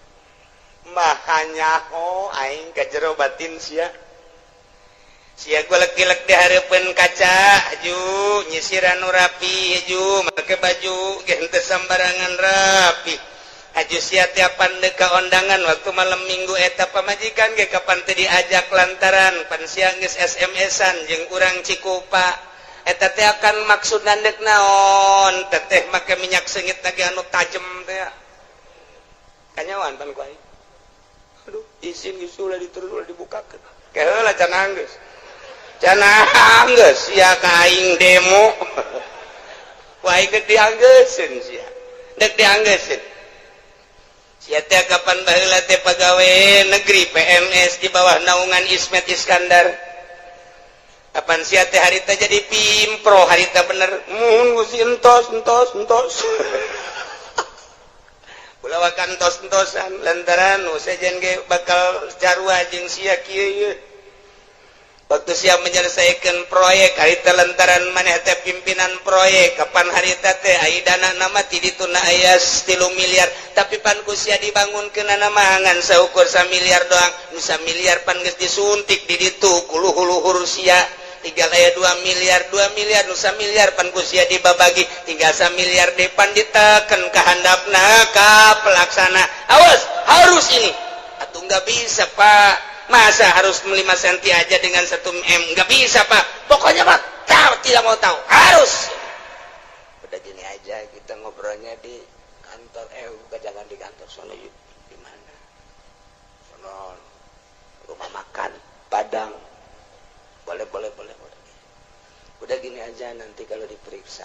Maha nyaho aing ka jero batin sia. Sia golek-golek di hareupeun kaca, aju nyisiran nu rapi, aju make baju ge henteu sambarangan rapi. Aju sia tiapan deuk ka ondangan waktu malam minggu eta pamajikan ge kapan teu diajak lantaran pan sia geus SMS-an jeung urang Cikupa. Eta teh akan maksudna deuk naon? Teteh make minyak seungit lagi anu tajem teh. Kanyahoan pan ku aing. Aduh, izin geus ulah diterus ulah dibukakeun. Keheula can anggeus. Can anggeus sia ka aing demo. Ku aing geus dianggeuseun sia. Deuk dianggeuseun. Sia teh kapan baheula teh pagawe negeri PNS di bawah naungan Ismet Iskandar. Kapan sia teh harita jadi pimpro harita bener. Mun Gusti entos entos entos. Ulah wakan entos-entosan lantaran nu sejen ge bakal carua jeung sia kieu ieu. Waktu sia menyelesaikan proyek harita lantaran maneh teh pimpinan proyek kapan harita teh ai dana nama ti dituna aya 3 miliar tapi pan ku sia dibangunkeunana mah ngan saukur 1 miliar doang, nu 1 miliar pan geus disuntik di ditu ku luhur-luhur sia. Tinggal aya 2 miliar, 2 miliar nu 1 miliar pan ku sia dibabagi, tinggal 1 miliar depan diteken ka handapna ka pelaksana. Awas harus ini. Atuh nggak bisa Pak, masa harus 5 cm aja dengan 1 m, nggak bisa Pak, pokoknya Pak tahu tidak mau tahu harus. Udah gini aja kita ngobrolnya di kantor, bukan jangan di kantor sono, yuk di mana? Sono rumah makan Padang. Boleh boleh boleh boleh. Udah gini aja, nanti kalau diperiksa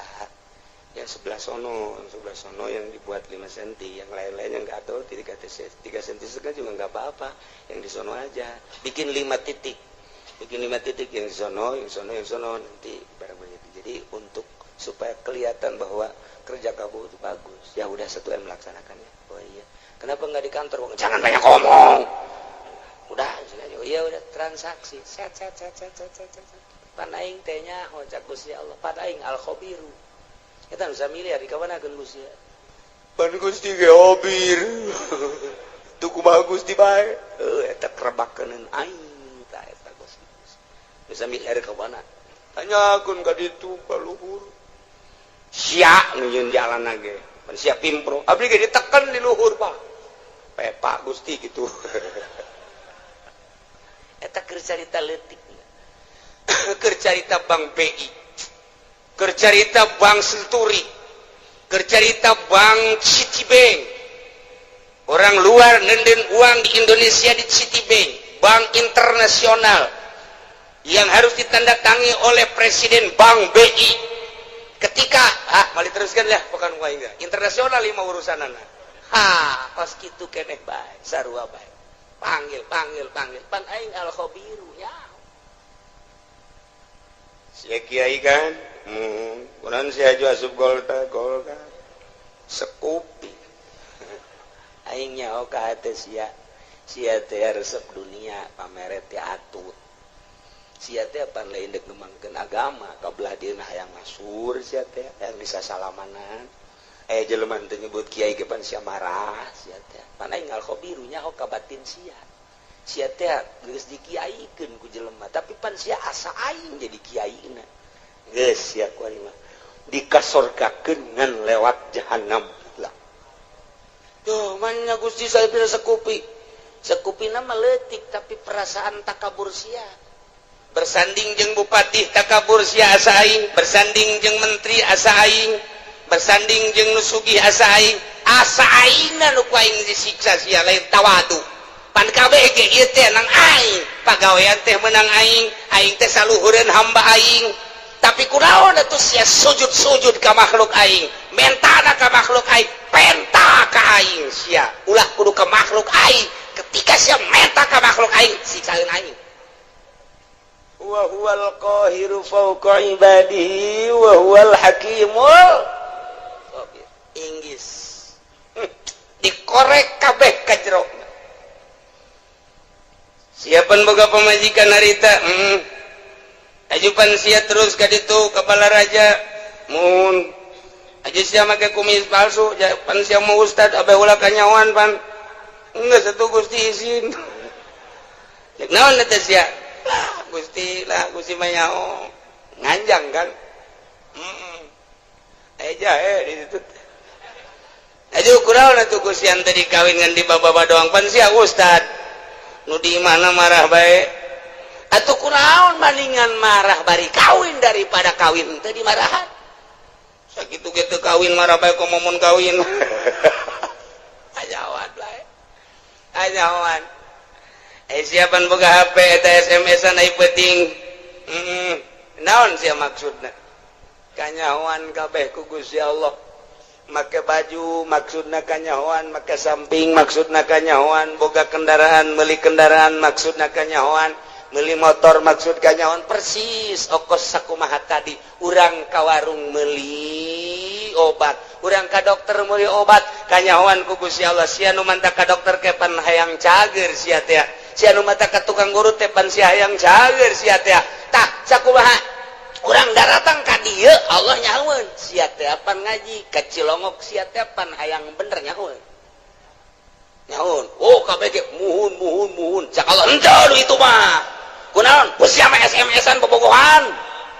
yang sebelah sono, yang sebelah sono yang dibuat 5 cm, yang lain-lainnya nggak tahu 3 cm setengah juga nggak apa-apa, yang di sono aja bikin 5 titik, bikin 5 titik yang di sono, yang sono, yang sono, nanti barang begitu. Jadi untuk supaya kelihatan bahwa kerja kamu itu bagus. Ya udah 1 M melaksanakannya. Oh iya, kenapa nggak di kantor? Jangan banyak ngomong. Udah, oh iya udah transaksi. Set set set set set set set. Pan aing teh nyaho cak Gusti Allah, pan aing al khabiru. Eta nu miliar dikawanakeun Gusti. Pan Gusti ge hobir. Tuh kumaha Gusti bae. Heuh eta kerebakeun aing tah eta Gusti. Bisa mikir ka mana? Tanyakeun ka ditu ka luhur. Sia nu nyieun jalan ge. Pan sia pimpro. Abdi ge diteken di luhur, Pak. Pepa Gusti gitu. Eta keur carita leutik. Keur carita Bank BI. Keur carita Bank Senturi. Keur carita Bank Citibank. Orang luar nenden uang di Indonesia di Citibank, bank internasional yang harus ditandatangi oleh Presiden Bank BI. Ketika ah, balik teruskan ya, bukan gua internasional lima urusan anak. Ha, pas gitu keneh bae, sarua bae. Panggil, panggil, panggil. Pan aing al khabiru ya. Sia kiai kan? Kunaon sia aju asup Golkar, Golkar. Sekupi. Aing nyaho ka hate sia. Sia teh resep dunia, pamere teh atut. Sia teh pan lain dek ngembangkeun agama, kabelah dieuna hayang masur sia teh, hayang bisa salamanan. Eh jelema teu nyebut kiai ge pan sia marah sia teh. Pan aing al khabiru nyaho ka batin sia. Sia teh geus dikiaikeun ku jelema, tapi pan sia asa aing jadi kiaina. Geus sia ku aing mah dikasorgakeun ngan lewat jahanam lah. Tuh, mana Gusti saya bisa sekupi. Sekupi nama leutik tapi perasaan takabur sia. Bersanding jeung bupati takabur sia asa aing, bersanding jeung menteri asa aing, bersanding jeung nu sugih asa aing, asa aingna nu ku aing disiksa sia lain tawadu. Pan kabeh ge ieu teh nang aing, pagawean teh menang aing, aing teh saluhureun hamba aing. Tapi kunaon atuh sia sujud-sujud ka makhluk aing, mentana ka makhluk aing, penta ka aing sia. Ulah kudu ka makhluk aing. Ketika sia menta ka makhluk aing, siksaeun aing. Wa huwal qahiru fawqa ibadihi wa huwal hakimul khabir. Inggris. Dikorek kabeh ka jero. Siapan boga pamajikan harita? Ajupan sia terus ka ditu ka Balaraja. Mun aju sia make kumis palsu, pan sia mau ustad abeh ulah kanyawan pan. Geus atuh Gusti izin. Cek naon eta sia? Lah Gusti, lah Gusti mah nyaho. Nganjang kan? Heeh. Aya jahe di ditu. Aju kunaon atuh Gusti ante dikawin ngan di baba doang pan sia ustad. Nu di mana marah bae. Atuh kunaon maningan marah bari kawin daripada kawin teu dimarahan. Sakitu ge teu kawin marah bae komo mun kawin. Ajawan bae. Ajawan. Eh siapan boga HP eta SMS-an ai penting. Heeh. Naon sia maksudna? Kanyahoan kabeh ku Gusti Allah. Make baju maksudna kanyahoan, make samping maksudna kanyahoan, boga kendaraan, meuli kendaraan maksudna kanyahoan, meuli motor maksud kanyahoan, persis okos sakumaha tadi. Urang ka warung meuli obat, urang ka dokter meuli obat, kanyahoan ku Gusti Allah. Sia nu manta ka dokter kepan hayang cager sia teh. Sia nu manta ka tukang urut teh pan sia hayang cager sia teh. Tah sakumaha urang daratang ka dieu Allah nyahoeun sia teh pan ngaji ka Cilongok sia teh pan hayang bener nyahoeun. Nyahoeun. Oh kabeh ge muhun muhun muhun. Cak Allah henteu itu mah. Kunaon? Ku sia mah SMS-an bobogohan.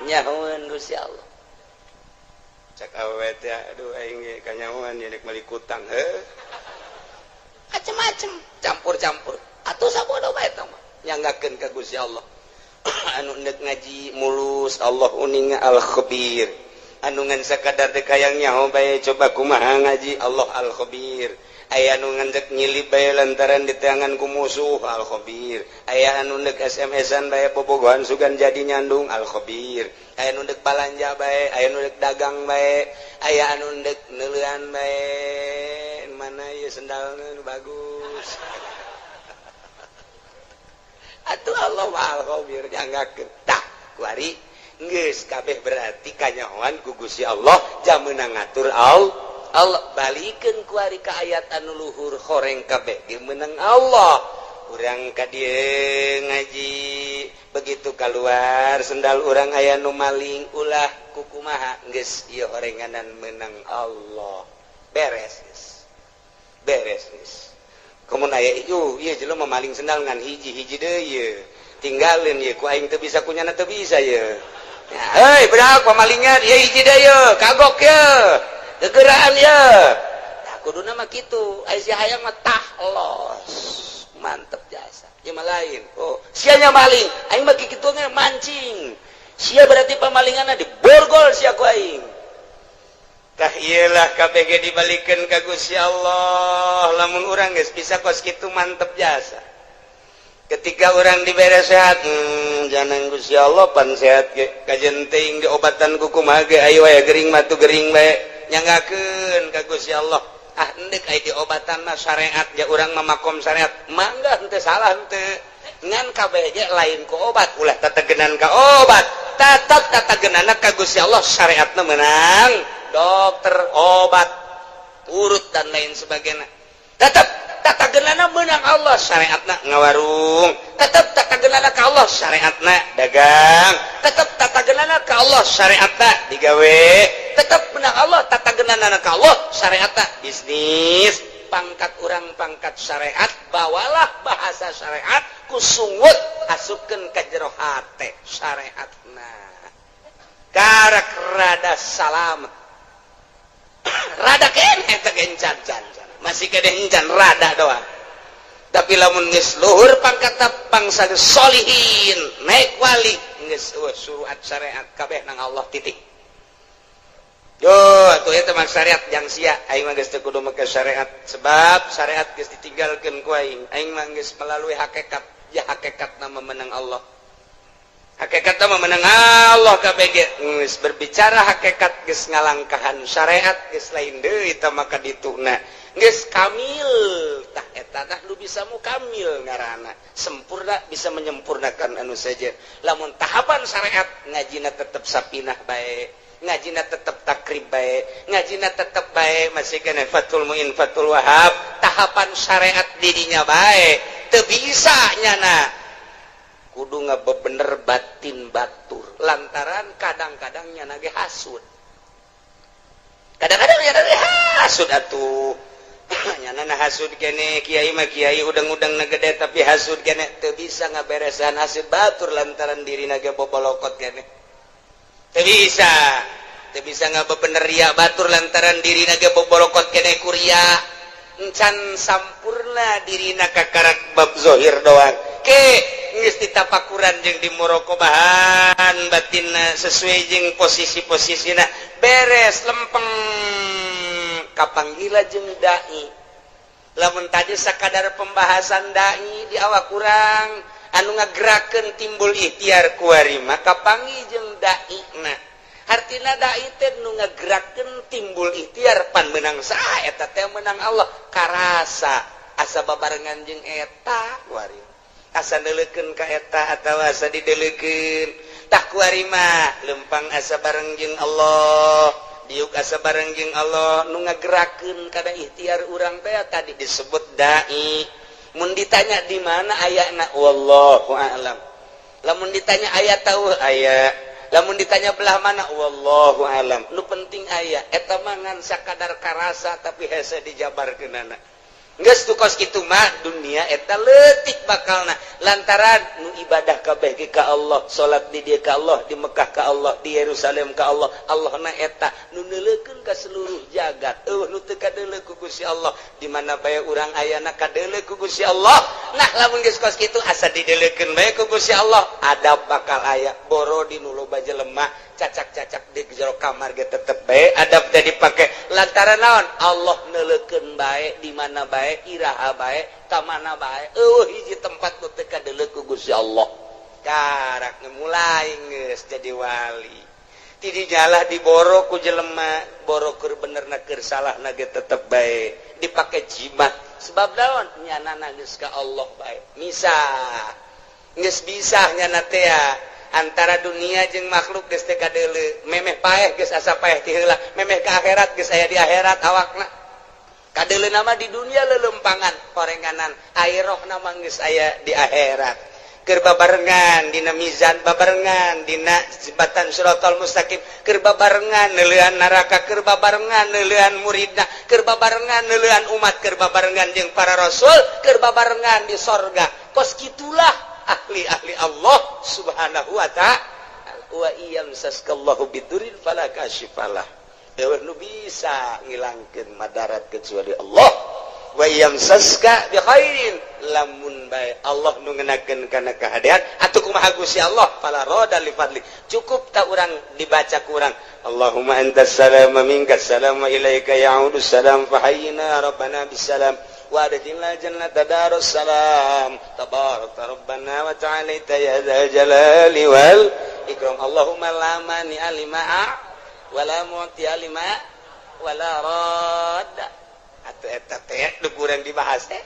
Nyahoeun Gusti Allah. Cak awewe teh aduh aing ge kanyahoan ye rek meuli kutang heuh. Macem-macem, campur-campur. Atuh sabodo bae eta mah. Nyanggakeun ka Gusti Allah. Anu ndek ngaji mulus Allah uninga al-khabir. Anu ngan sakadar dek hayang nyaho bae coba kumaha ngaji Allah al-khabir. Aya anu ngan dek nyilip bae lantaran diteangan ku musuh al-khabir. Aya anu ndek SMS-an bae bobogohan sugan jadi nyandung al-khabir. Aya anu ndek balanja bae, aya anu ndek dagang bae, aya anu ndek neuleuan bae. Mana ieu sendalna nu bagus. Atuh Allah al-khabir nyanggakeun. Tah kuari geus kabeh berarti kanyahoan ku Gusti Allah jam meunang ngatur Allah. Allah balikeun kuari ka ayat anu luhur horeng kabeh ge meunang Allah. Urang ka dieu ngaji begitu keluar sendal urang aya nu maling ulah kukumaha geus ieu horenganan meunang Allah. Beres geus. Beres geus. Komo aya ieu, ieu jelema maling sendal ngan hiji, hiji deui ieu. Tinggalin ieu ku aing teu bisa, ku nyana teu bisa ieu. Hei, bedak pamalingan ieu hiji deui ieu, kagok ieu. Gegeraan ieu. Tah kuduna mah kitu, aya si hayang mah tah los. Mantep jasa. Ieu mah lain. Oh, sia nya maling, aing mah kitu mancing. Sia berarti pamalinganna diborgol sia ku aing. Tah iyalah KBG dibalikan ka Gusti Allah. Lamun urang geus bisa kos kitu, mantep jasa. Ketika orang dibere sehat, jangan Gusti Allah pan sehat ge kajen teuing diobatan ku kumaha ge, ayo aya gering mah gering bae, nyanggakeun ka Gusti Allah. Ah, endek aya diobatan mah syariat ja, urang mah makom syariat, mangga, henteu salah henteu, ngan kabeh ge lain ku obat, ulah tategenan ka obat, tetap tatagenana ka Gusti Allah. Syariatna menang dokter, obat urut dan lain sebagainya, tetap tatagenana menang Allah. Syariatna ngawarung, tetap tatagenana ka Allah. Syariatna dagang, tetap tatagenana ka Allah. Syariatna digawe, tetap menang Allah. Tatagenana ka Allah. Syariatna bisnis. Pangkat urang pangkat syariat, bawalah bahasa syariat ku sungut, asupkeun ka jero hate syariatna, karak rada salamet, rada keneh teh gencan can, masih kene encan, rada doang. Tapi lamun geus luhur pangkat bangsa solihin, naik wali, geus suruhat syariat kabeh nang Allah, titik. Yo, atuh eta mah syariat jang sia, aing mah geus teu kudu make syariat, sebab syariat geus ditinggalkeun ku aing. Aing mah geus melalui hakikat, ya hakikatna menang Allah. Hakikatna menang Allah kabeh ge geus berbicara hakikat, geus ngalangkahan syariat, geus lain deui eta maka dituna. Geus kamil tah eta tah nu bisa mukamil ngaranna. Sempurna, bisa menyempurnakan anu saja. Lamun tahapan syariat, ngajina tetep sapinah bae, ngajina tetep takrib bae, ngajina tetep bae, masih kena Fathul Muin, Fathul Wahab, tahapan syariat didinya bae teu bisa nyana, kudu ngabebener batin batur, lantaran kadang-kadang nyana ge hasud, kadang-kadang nyana ge hasud atuh, nyana na hasud kene. Kiai mah kiai udang-udang na gede, tapi hasud kene, teu bisa ngaberesan hasud batur lantaran dirina ge bobolokot kene. Teu bisa, teu bisa ngabebener ria batur lantaran dirina ge bobolokot kene kuria, encan sampurna dirina, kakarak bab zohir doang. Ke geus ditapakuran jeung dimuraqabahan batinna sesuai jeung posisi-posisina, beres, lempeng, kapanggila jeung dai. Lamun tadi sakadar pembahasan dai di awak kurang anu ngagerakeun timbul ikhtiar, kuari maka panggih jeung dai. Nah, hartina dai teh nu ngagerakeun timbul ikhtiar. Pan menang saha eta teh? Menang Allah. Karasa asa babarengan jeung eta kuari, asa neuleukeun ka eta atawa asa dideulekeun. Tah, kuari mah lempang asa bareng jeung Allah, diuk asa bareng jeung Allah. Nu ngagerakeun kada ikhtiar urang teh tadi disebut dai. Mun ditanya di mana ayana, wallahu a'lam. Lamun ditanya aya tahu aya, lamun ditanya belah mana, wallahu alam. Nu penting aya. Eta mah ngan sakadar karasa, tapi hese dijabarkeunana. Geus tu kos kitu mah dunia eta leutik bakalna, lantaran nu ibadah kabeh ge ka Allah, salat di dieu ka Allah, di Mekah ka Allah, di Yerusalem ka Allah. Allah na eta nu neuleukeun ka seluruh jagat, eueuh nu teu kadeuleu ku Gusti Allah. Di mana bae urang ayana kadeuleu ku Gusti Allah. Nah, lamun geus kos kitu, asa dideuleukeun bae ku Gusti Allah, adab bakal aya. Boro di nu loba jelema, cacak-cacak di jero kamar ge tetep bae adab teh dipake, lantaran naon? Allah neuleukeun bae di mana bae, iraha bae, ka mana bae, eueuh hiji tempat nu teu kadeuleu ku Gusti Allah. Karak mulai geus jadi wali, ti dinya diboro ku jelema, boro keur bener na keur salah na ge tetep bae dipake jimat. Sebab naon? Nyana geus ka Allah bae, misah geus bisa nyana teh antara dunia jeung makhluk geus teu kadeuleu. Memeh paeh geus asa paeh ti heula, memeh ka akhirat geus aya di akhirat awakna. Kadeuleu nama di dunia lelempangan horenganan, ai rohna mah geus aya di akhirat. Keur babarengan dina mizan, babarengan dina jembatan Shiratal Mustaqim, keur babarengan neuleuan neraka, keur babarengan neuleuan muridna, keur babarengan neuleuan umat, keur babarengan jeung para rasul, keur babarengan di sorga. Kos kitulah ahli-ahli Allah Subhanahu wa Ta'ala. Wa in yamsaskallahu bidurrin fala kasyifalah, euweuh nu bisa ngilangkeun madarat kecuali Allah. Wa in yamsaska bi khairin, lamun bae Allah nu ngenakeun kana kahadean atuh kumaha Gusti Allah, fala radda li fadli. Cukup tak urang dibaca kurang, Allahumma antas salam, minkas salam, wa ilaika ya'udu salam, fahayyina rabbana bisalam wa adkhilna jannata darus salam, tabarak rabbana wa ta'ala ya dzal jalali wal ikram. Allahumma la mani'a lima wala mu'tiya lima wala radda. Atau eta teh nu kurang dibahas teh,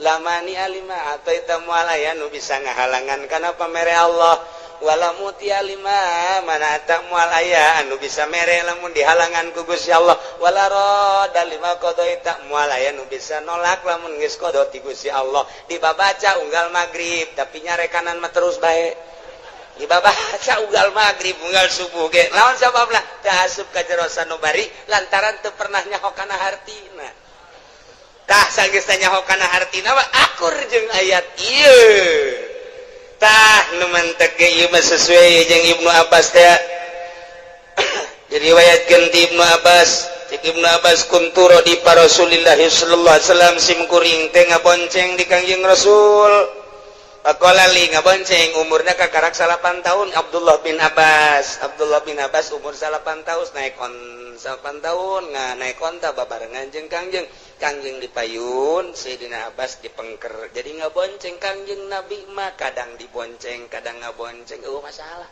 la mani'a lima a'thaita, moal aya nu bisa ngahalangan kana pamere Allah, wala mu'tiya lima mana'ta, moal aya anu bisa mere lamun dihalangan ku Gusti Allah, wala radda lima qadaita, moal aya nu bisa nolak lamun geus qada ti Gusti Allah. Dibabaca unggal magrib, tapi nyarekanan mah terus bae. Dibabaca unggal magrib, unggal subuh ge. Lawan sababna? Teu asup ka jero sanubari lantaran teu pernah nyaho kana hartina. Tah, sanggeus nyaho kana hartina mah akur jeung ayat ieu. Tah, nu mantek ge ieu mah sesuai jeung Ibnu Abbas teh. Diriwayatkeun ti Ibnu Abbas, cek Ibnu Abbas, kuntu radifa Rasulillah sallallahu alaihi wasallam, sim kuring teh ngabonceng di Kangjeng Rasul. Faqala li, ngabonceng umurna kakarak 9 tahun Abdullah bin Abbas. Abdullah bin Abbas umur 9 tahun naik on 8 tahun nga naik onta babarengan jeung Kangjeng. Kangjeng dipayun, Sayyidina Abbas dipengker. Jadi ngabonceng Kangjeng Nabi mah kadang dibonceng, kadang ngabonceng. Oh, masalah.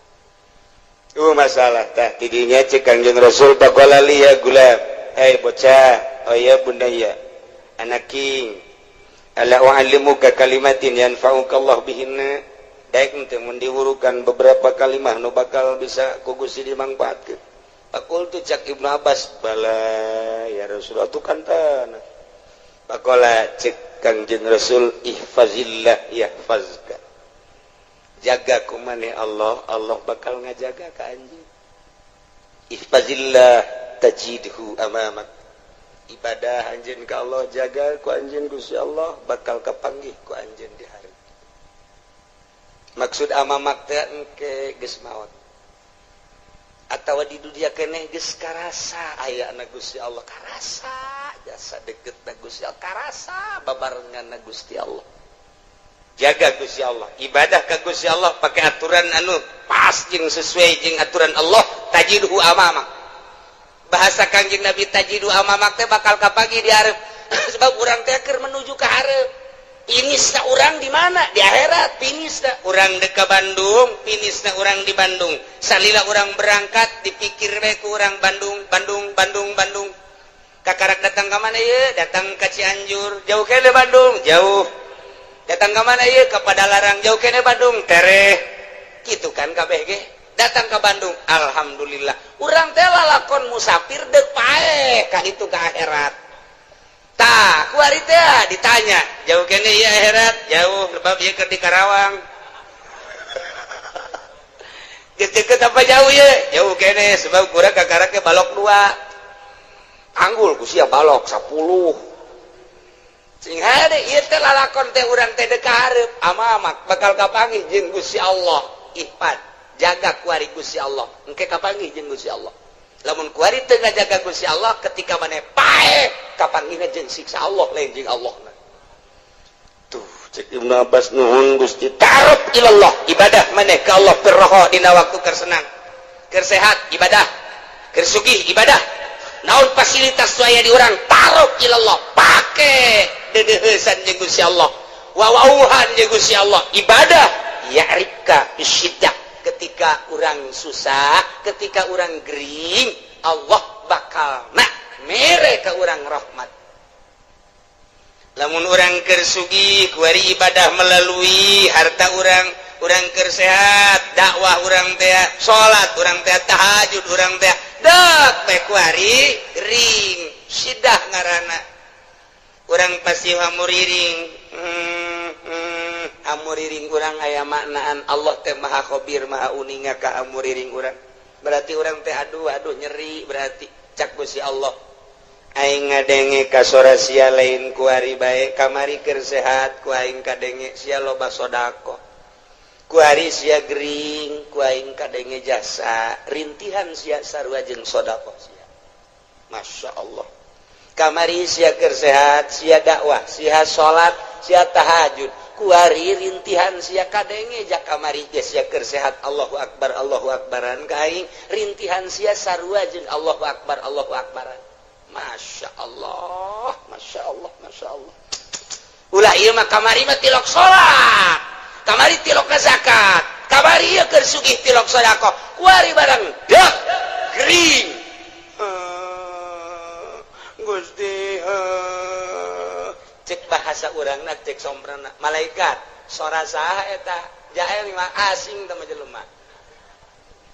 Oh, masalah. Tah, tidinya cek Kangjeng Rasul, faqala li, ya gulam, hey bocah, oh ya bunayya, anak king, ala u'allimuka kalimatin yanfa'uka Allah bihinna, daek teu mun diwurukan beberapa kalimah nu bakal bisa ku Gusti dimangfaatkeun? Faqultu, cak Ibnu Abbas, bala ya Rasulullah, tu kan tanah. Faqala, cek Kangjeng Rasul, ihfazillah yahfazka, jaga ku maneh Allah, Allah bakal ngajaga ka anjeun. Ihfazillah tajidhu amamak, ibadah anjeun ka Allah, jaga ku anjeun Gusti Allah, bakal kapanggih ku anjeun di hari. Maksud amamak teh engke geus maot atawa di dunia keneh geus karasa aya na Gusti Allah, karasa jasa deket na Gusti Allah, karasa babarengan na Gusti Allah. Jaga Gusti Allah, ibadah ka Gusti Allah pakai aturan anu pas jeung sesuai jeung aturan Allah, tajidhu amamak. Bahasa Kangjeng Nabi, tajidhu amamak teh bakal kapanggih di hareup, sebab urang teh keur menuju ke hareup. Finishna urang di mana? Di akhirat finishna. Urang dek ka Bandung, finishna urang di Bandung. Salila urang berangkat dipikir we ku urang Bandung, Bandung, Bandung, Bandung. Kakarak datang ke mana ye? Datang ke Cianjur, jauh kene Bandung, jauh. Datang ke mana ye? Ke Padalarang, jauh kene Bandung, tereh. Gitu kan kabeh ge. Datang ke Bandung, alhamdulillah. Urang teh lalakon musafir dek paeh ka itu, ke akhirat. Tah, kuari teh ditanya, jauh kene ya akhirat? Jauh, sebab ieu keur di Karawang. Geus deket apa jauh ya? Jauh kene, sebab kurang kakara ke balok dua. Anggul ku sia balok 10. Sing hade ieu teh lalakon teh urang teh dek ka hareup, amamak bakal kapanggih jeung Gusti Allah. Ihfad, jaga kuari Gusti Allah, engke kapanggih jeung Gusti Allah. Lamun kuari teu ngajaga Gusti Allah, ketika maneh paeh kapanggihna jeung siksa Allah, lain jeung Allah. Tuh, cek Ibnu Abbas, nuhun Gusti. Ta'arruf ilallah, ibadah maneh ka Allah firroho, dina waktu keur senang, keur sehat ibadah, keur sugih ibadah, naon fasilitas aya di urang, ta'arruf ilallah, pake dedeheusan jeung Gusti Allah, wawauhan jeung Gusti Allah, ibadah. Ya'rifka bisyiddah, ketika orang susah, ketika orang gering, Allah bakal nak mere ke orang rahmat. Lamun orang keur sugih kuari ibadah melalui harta orang, orang keur sehat dakwah orang teh, salat orang teh, tahajud orang teh, dek bae kuari gering, sidah ngaranna. Orang pasti hamuriring. Hamuriring urang aya maknaan. Allah teh Maha Khobir, Maha uninga ka hamuriring urang. Berarti urang teh aduh aduh nyeri. Berarti cak Gusti Allah, aing ngadenge ka sora sia lain kuari bae. Kamari keur sehat, ku aing kadenge sia loba sodako. Kuari sia gering, ku aing kadenge jasa rintihan sia sarua jeung sodako sia. Masya Allah. Kamari sia keur sehat, sia dakwah, sia salat, sia tahajud. Kuari rintihan sia kadenge. Jak kamari ge sia keur sehat, Allahu akbar, Allahu akbaran ka aing. Rintihan sia sarua jeung Allahu akbar, Allahu akbaran. Masya Allah, Masya Allah, Masya Allah. Ulah ieu mah, kamari mah tilok salat, kamari tilok ka zakat, kamari ieu keur sugih tilok sedekah, kuari barang dak gering. Gusti, cek bahasa urangna, cek somprana malaikat, sora saha eta? Jael mah asing teh mah, jelema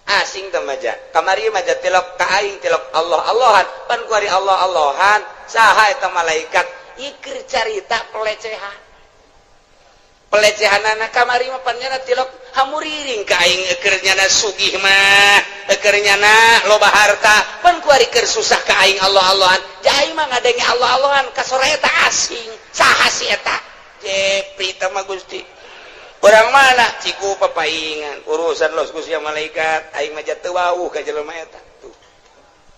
asing teh mah. Kamari mah tilok ka aing, tilok Allah Allahan, pan kuari Allah Allahan saha eta? Malaikat ikir carita pelecehan, pelecehan anak. Kamari mah pan nyana tilok hamuriring ka aing, eukeur nyana sugih mah, eukeur nyana loba harta, pan kuari keur susah ka aing Allah Allahan. Aing mah ngadenge Allah Allahan ka sora eta asing, saha si eta? Jepri teh mah. Gusti, orang mana? Ciku papaingan urusan los Gusti malaikat, aing mah teu wawuh ka jelema eta tuh.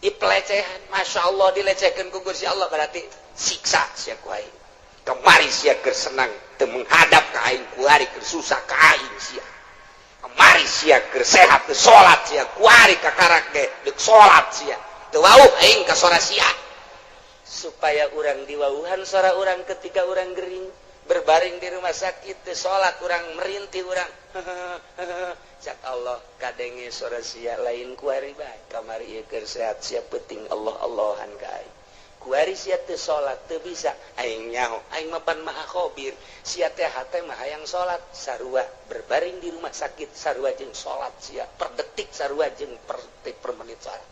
I pelecehan, Masya Allah, dilecehkeun ku Gusti Allah. Berarti siksa sia ku aing. Kemari sia keur senang teu menghadap ka aing, kuari keur susah ka aing sia. Kemari sia keur sehat teu salat sia, kuari kakarak ge deuk salat sia. Teu wawuh aing ka sora sia. Supaya urang diwauhan sora urang ketika urang gering berbaring di rumah sakit, teu salat urang, merintih urang, cak Allah, kadenge sora sia lain kuari bae. Kamari ieu keur sehat sia penting Allah Allahan ka aing, kuari sia teu salat teu bisa, aing nyaho aing mapan Maha Khobir. Sia teh hate mah hayang salat, sarua berbaring di rumah sakit sarua jeung salat sia per detik, sarua jeung per detik, per menit salat.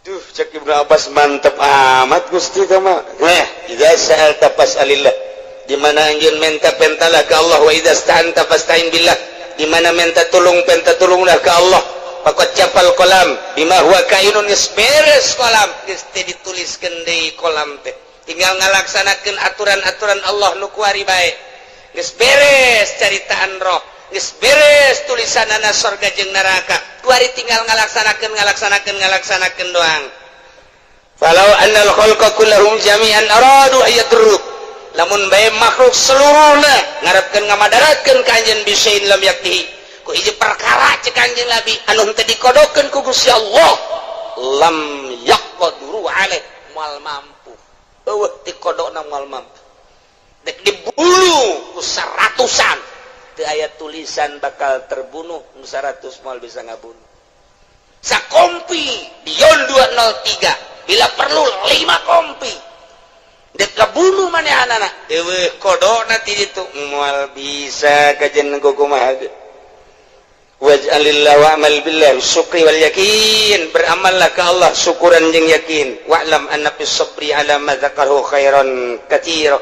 Duh, cek Ibnu Abbas, mantep amat Gusti mah. Eh, idza sa'alta fas'alillah. Di mana anjeun minta, pentalah ke Allah. Wa idza sta'anta fasta'in billah. Di mana minta tulung, penta tulunglah ke Allah. Faqad jaffal qalam bima huwa kainun, geus beres kolam, geus teu dituliskeun deui kolam teh. Tinggal ngalaksanakeun aturan-aturan Allah nu kuari bae. Geus beres caritaan roh, geus beres tulisanana sorga jeung neraka. Kuari tinggal ngalaksanakeun, ngalaksanakeun, ngalaksanakeun doang. Falau annal khalqa kullahum jami'an aradu ayadruk, lamun bae makhluk seluruhna ngarepkeun ngamadaratkeun ka anjeun, bisain lam yaktihi, ku hiji perkara, cek Kanjeng Nabi, anu henteu dikodokeun ku Gusti Allah, lam yaqduru alaih, moal mampu. Eueuh dikodokna moal mampu. Dek dibunuh ku seratusan, teu aya tulisan bakal terbunuh, nu 100 moal bisa ngabunuh. Sakompi Dion 203, bila perlu 5 kompi, dek kabunuh manehanana, eueuh kodokna ti ditu, moal bisa kajen kumaha ge. Waj'alillah wa'mal billah syukri wal yakin, beramallah ke Allah syukuran jeung yakin. Wa'lam anna fis sabri ala ma dzakaru khairan katsira,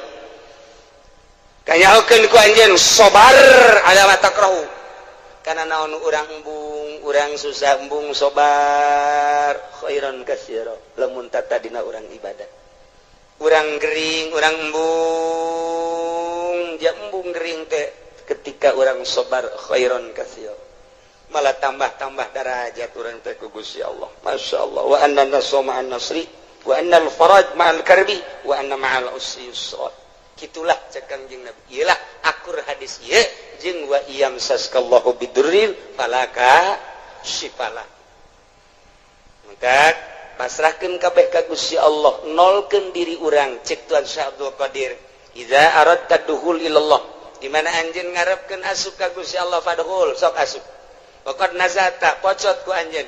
kanyahokeun ku anjeun sabar ala ma takrahu. Kana naon urang embung, urang susah embung, sabar, khairan katsira lamun tadina urang ibadah. Urang gering, urang embung, dia embung gering teh, ketika urang sabar, khairan katsira, malah tambah-tambah darajat urang teh ku Gusti Allah. Masya Allah. Wa anna nasra ma'an nasri, wa anna al-faraj ma'al karbi, wa anna ma'al usri yusra. Kitulah cek Kangjeng Nabi. Iyalah akur hadis ieu jeung wa iyam saskallahu bidurrin falaka syifalah. Maka pasrahkeun kabeh ka Gusti Allah, nolkeun diri urang. Cek Tuan Syekh Abdul Qadir, idza aradta dukhul ilallah, di mana anjeun ngarepkeun asup ka Gusti Allah, fadkhul, sok asup. Waqad nazata, pocot ku anjeun,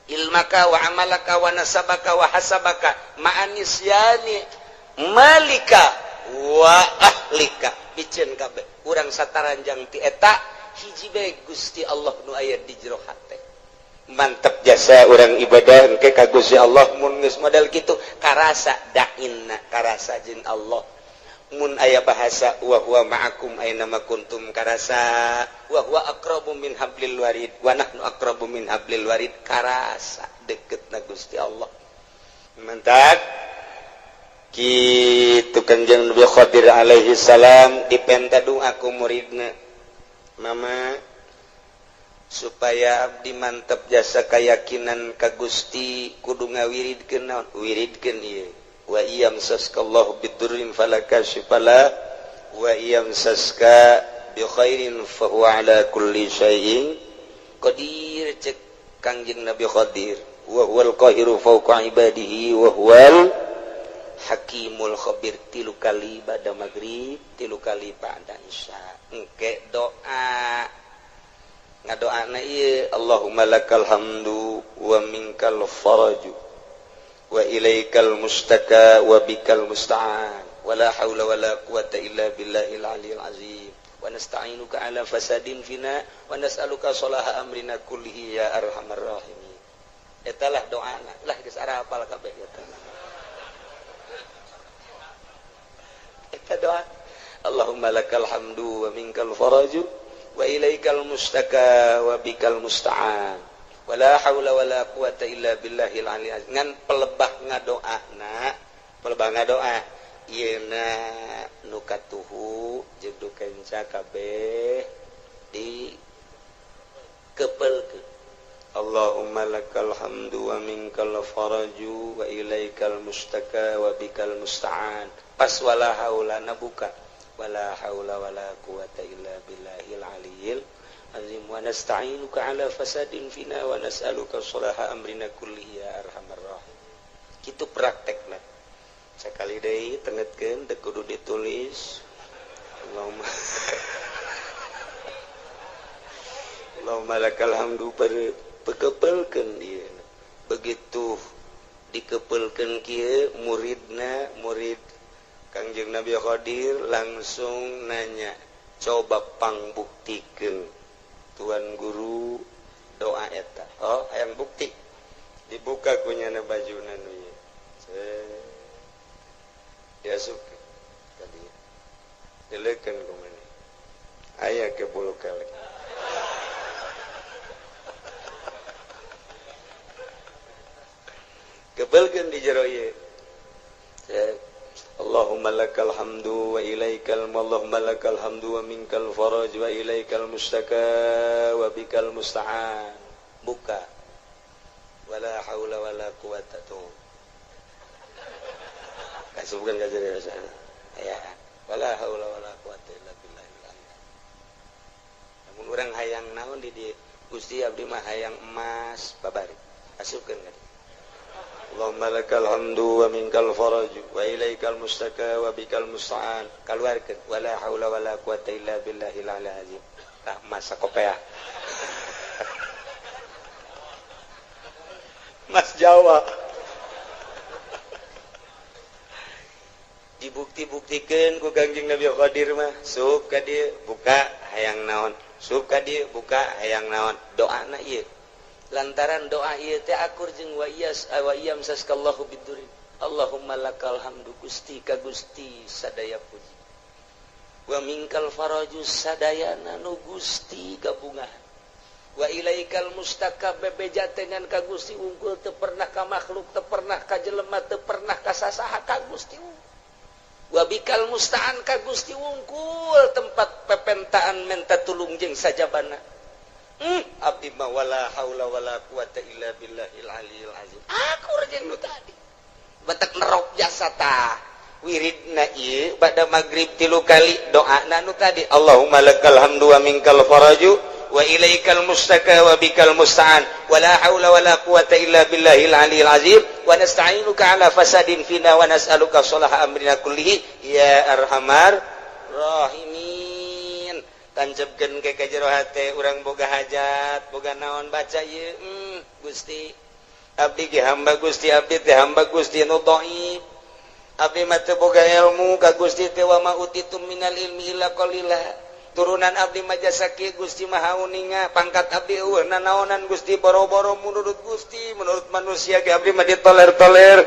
ilmaka wa amalaka wa nasabaka wa hasabaka ma'anisyani malika wa ahlika. Piceun kabeh urang sataranjang ti eta hiji bae, Gusti Allah nu aya di jero hate. Mantep jasa urang ibadah engke ka Gusti Allah. Mun geus model kitu, karasa dainna, karasa jeung Allah. Mun aya bahasa wa huwa ma'akum aina ma kuntum karasa, wa huwa aqrabu min hablil warid wa nahnu aqrabu min hablil warid karasa deketna Gusti Allah. Mantap. Kitu Kanjeng Nabi Khadir alaihi salam dipenta doa ku muridna. Mama supaya abdi mantep jasa keyakinan ka Gusti kudu ngawiridkeun naon? Wiridkeun ieu. Wa iyamsaskallahu bidurrin fala kashifa la wa iyamsaska bi khairin fa huwa ala kulli syai'in qadir. Cek Kangjeng Nabi Khadir wa huwal qahiru fawqa ibadihi wa huwal hakimul khabir. 3 kali ba'da maghrib, 3 kali ba'da isya. Engke doa ngadoana ieu Allahumma lakal hamdu wa minkal faraju wa ilaikal mustaka wa bikal musta'an wala haula wala quwata illa billahil aliyil azim wa nasta'inuka ala fasadin fina wa nas'aluka salaha amrina kullihi ya arhamar rahimin. Eta lah doana lah geus arapal kabeh eta. Eta doa Allahumma lakal hamdu wa minkal faraju wa ilaikal mustaka wa bikal musta'an wala haula wala quwata illa billahil aliyil azim. Ngan pelebah ngadoana, pelebah ngadoa ieuna nu katuhu jeung nu kenca kabeh di kepelkeun. Allahumma lakal hamdu wa minkal faraju wa ilaikal mustaka wa bikal musta'an. Pas wala haula nabuka wala haula wala quwata illa billahil aliyil azim wa nasta'inuka ala fasadin fina wa nas'aluka salaha amrina kullihi ya arhamar rahimin. Kitu praktekna. Sakali deui tengetkeun teu kudu ditulis. Allahumma Allahumma lakal hamdu pekepelkeun ieu. Begitu dikepelkeun kieu muridna, murid Kangjeng Nabi Khadir langsung nanya, coba pangbuktikeun tuan guru doa eta. Oh, hayang bukti. Dibuka kunyana bajuna nu ieu. Diasupkeun tadi. Dileukeun ku maneh. Aya ke bulu kelek. Kepelkeun di jero ieu. Allahumma lakal hamdu wa ilaikal Allahumma lakal hamdu wa minkal faraj wa ilaikal mustaka wa bikal musta'an. Buka. Wala haula wala quwata tuh. Kasubkeun ka jero sana. Ya. Wala haula wala quwata illa billahil azim. Lamun urang hayang naon di dieu? Gusti abdi mah hayang emas babari. Asupkeun ka dieu. Allahumma lakal hamdu wa minkal faraj wa ilaikal mustaka wa bikal musta'an. Kaluarkeun wala haula wala quwata illa billahil aliyil azim. Tah masa kopea. Mas Jawa. Dibukti-buktikeun ku Kangjeng Nabi Khadir mah, sup ka dieu buka hayang naon, sup ka dieu buka hayang naon. Doana ieu. Lantaran doa ieu teh akur jeung wa iyas wa iyam saskallahu bidurin. Allahumma lakal hamdu Gusti ka Gusti sadaya puji. Wa minkal faraju sadayana nu Gusti gabungan. Wa ilaikal mustaka bebeja dengan ka Gusti unggul teu pernah ka makhluk, teu pernah ka jelema, teu pernah ka sasaha ka Gusti. Wa bikal musta'an ka Gusti unggul tempat pepentaan menta tulung jeung sajabana. Abdi mah wala haula wala quwata illa billahil aliyil azim. Akur jeung nu tadi. Batak nerok jasa tah. Wiridna ieu bada magrib 3 kali doana nu tadi. Allahumma lakal hamdu wa minkal faraju wa ilaikal mustaka wa bikal musta'an wala haula wala quwata illa billahil aliyil azim wa nasta'inuka ala fasadin fina wa nas'aluka salaha amrina kullihi ya arhamar rahimin. Tancepkeun ke ka jero hate urang boga hajat boga naon baca ieu. Gusti abdi ge hamba Gusti, abdi teh hamba Gusti nu dhaif, abdi mah teu boga ilmu ka Gusti teh wa ma utitum minal ilmi illa qalila. Turunan abdi mah jasa kieu Gusti Maha Uninga, pangkat abdi eueuh nanaonan Gusti, boro-boro menurut Gusti, menurut manusia ge abdi mah ditoler-toler.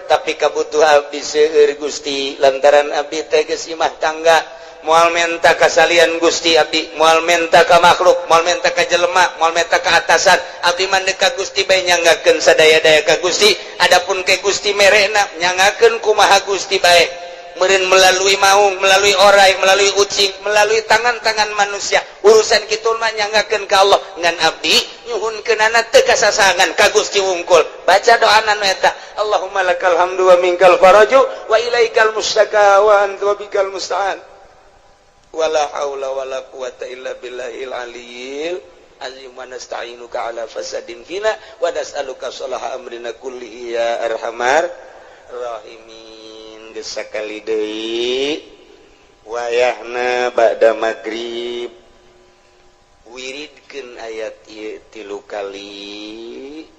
Tapi kabutuh abdi seueur, Gusti, lantaran abdi teh geus imah tangga. Moal menta kasalian Gusti, abdi moal menta ka makhluk, moal menta ka jelema, moal menta ka atasan. Abdi mah ka Gusti bae, nyanggakeun sadaya-daya ka Gusti. Adapun ke Gusti merena, nyanggakeun kumaha Gusti bae. Meureun melalui maung, melalui orai, melalui ucing, melalui tangan-tangan manusia. Urusan kitu mah nyanggakeun ka Allah. Ngan abdi nyuhunkeunana teu kasasangan, ka Gusti wungkul. Baca doana nu eta, Allahumma lakal hamdu wa minkal faraju wa ilaikal mustaka wa anta wa bikal musta'an. Wala haula wala quwata illa billahil aliyil azim wa nasta'inuka ala fasadin fina wa nas'aluka salaha amrina kullihi ya arhamar rahimin. Geus sakali deui, wayahna ba'da magrib, wiridkeun ayat ieu tilu kali,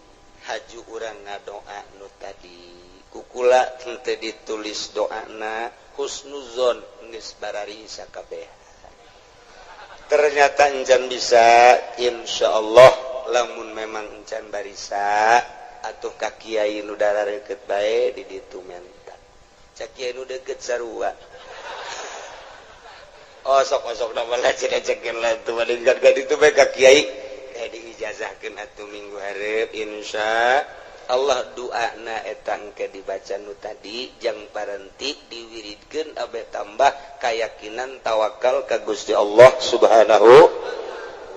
haju urang ngadoa nu tadi. Kukula henteu ditulis doana, husnuzon geus bararisa kabeh. Ternyata encan bisa. Insyaallah lamun memang encan barisa atuh ka kiai nu deket bae di ditu, menta cak kiai nu deket sarua. Oh, sok sok nama lah cenah cekeun lah tuh malingkat ka ditu bae ka kiai, kayak diijazahkeun atuh minggu hareup. Insya Allah doana eta engke dibaca nu tadi, jang parenti diwiridkeun abe tambah keyakinan tawakal ka Gusti Allah Subhanahu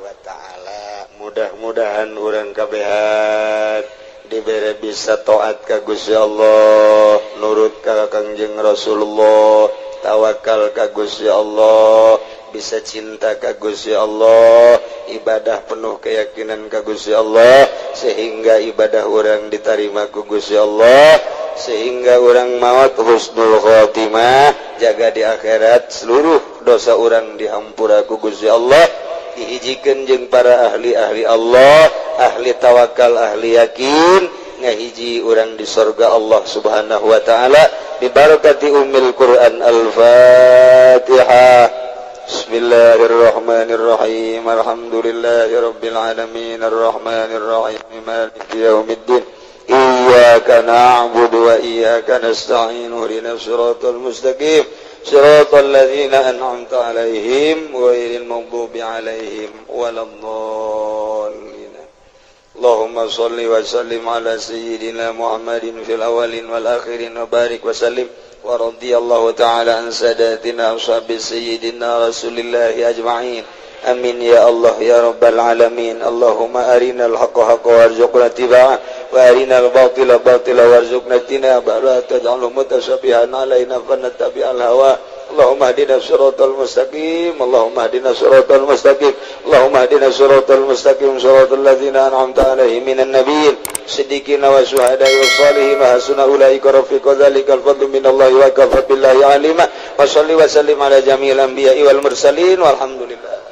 wa taala. Mudah-mudahan urang kabehan dibere bisa taat ka Gusti Allah, nurut ka Kangjeng Rasulullah, tawakal ka Gusti Allah, bisa cinta ka Gusti Allah, ibadah penuh keyakinan ka Gusti Allah, sehingga ibadah urang diterima ku Gusti Allah, sehingga urang maut husnul khotimah, jaga di akhirat seluruh dosa urang dihampura ku Gusti Allah, dihijikeun jeung para ahli-ahli Allah, ahli tawakal, ahli yakin, ngahiji urang di sorga Allah Subhanahu wa taala, bibarakati ummil Quran. Al-Fatihah. Bismillahirrahmanirrahim. Alhamdulillahirabbil alamin, arrahmanir rahim, maliki yaumiddin. Iyyaka na'budu wa iyyaka nasta'in. Ihdinas siratal mustaqim. Siratal ladzina an'amta 'alaihim ghairil maghdubi 'alaihim waladdallin. Allahumma salli wa sallim ala sayyidina Muhammadin fil awwalin wal akhirin wa barik wa sallim. Wa radiyallahu ta'ala an sadatina ashabi sayyidina Rasulillahi ajma'in. Amin ya Allah ya rabbal alamin. Allahumma arinal haqqa haqqa warzuqna ittiba'ah wa arinal batila batila warzuqna ijtinabah, la taj'alhu mutasyabihan alaina fanattabi'al hawa. Allahumma hdina siratal mustaqim. Allahumma hdina siratal mustaqim. Allahumma hdina siratal mustaqim, siratal ladzina an'amta alaihim minan nabiyyin, siddiqina wa syuhada'i was salihin, wa hasuna ulaika rafiqa. Dzalikal fadlu minallahi wa kafa billahi alima. Wa salli wa sallim ala jami'il anbiya'i wal mursalin, walhamdulillah.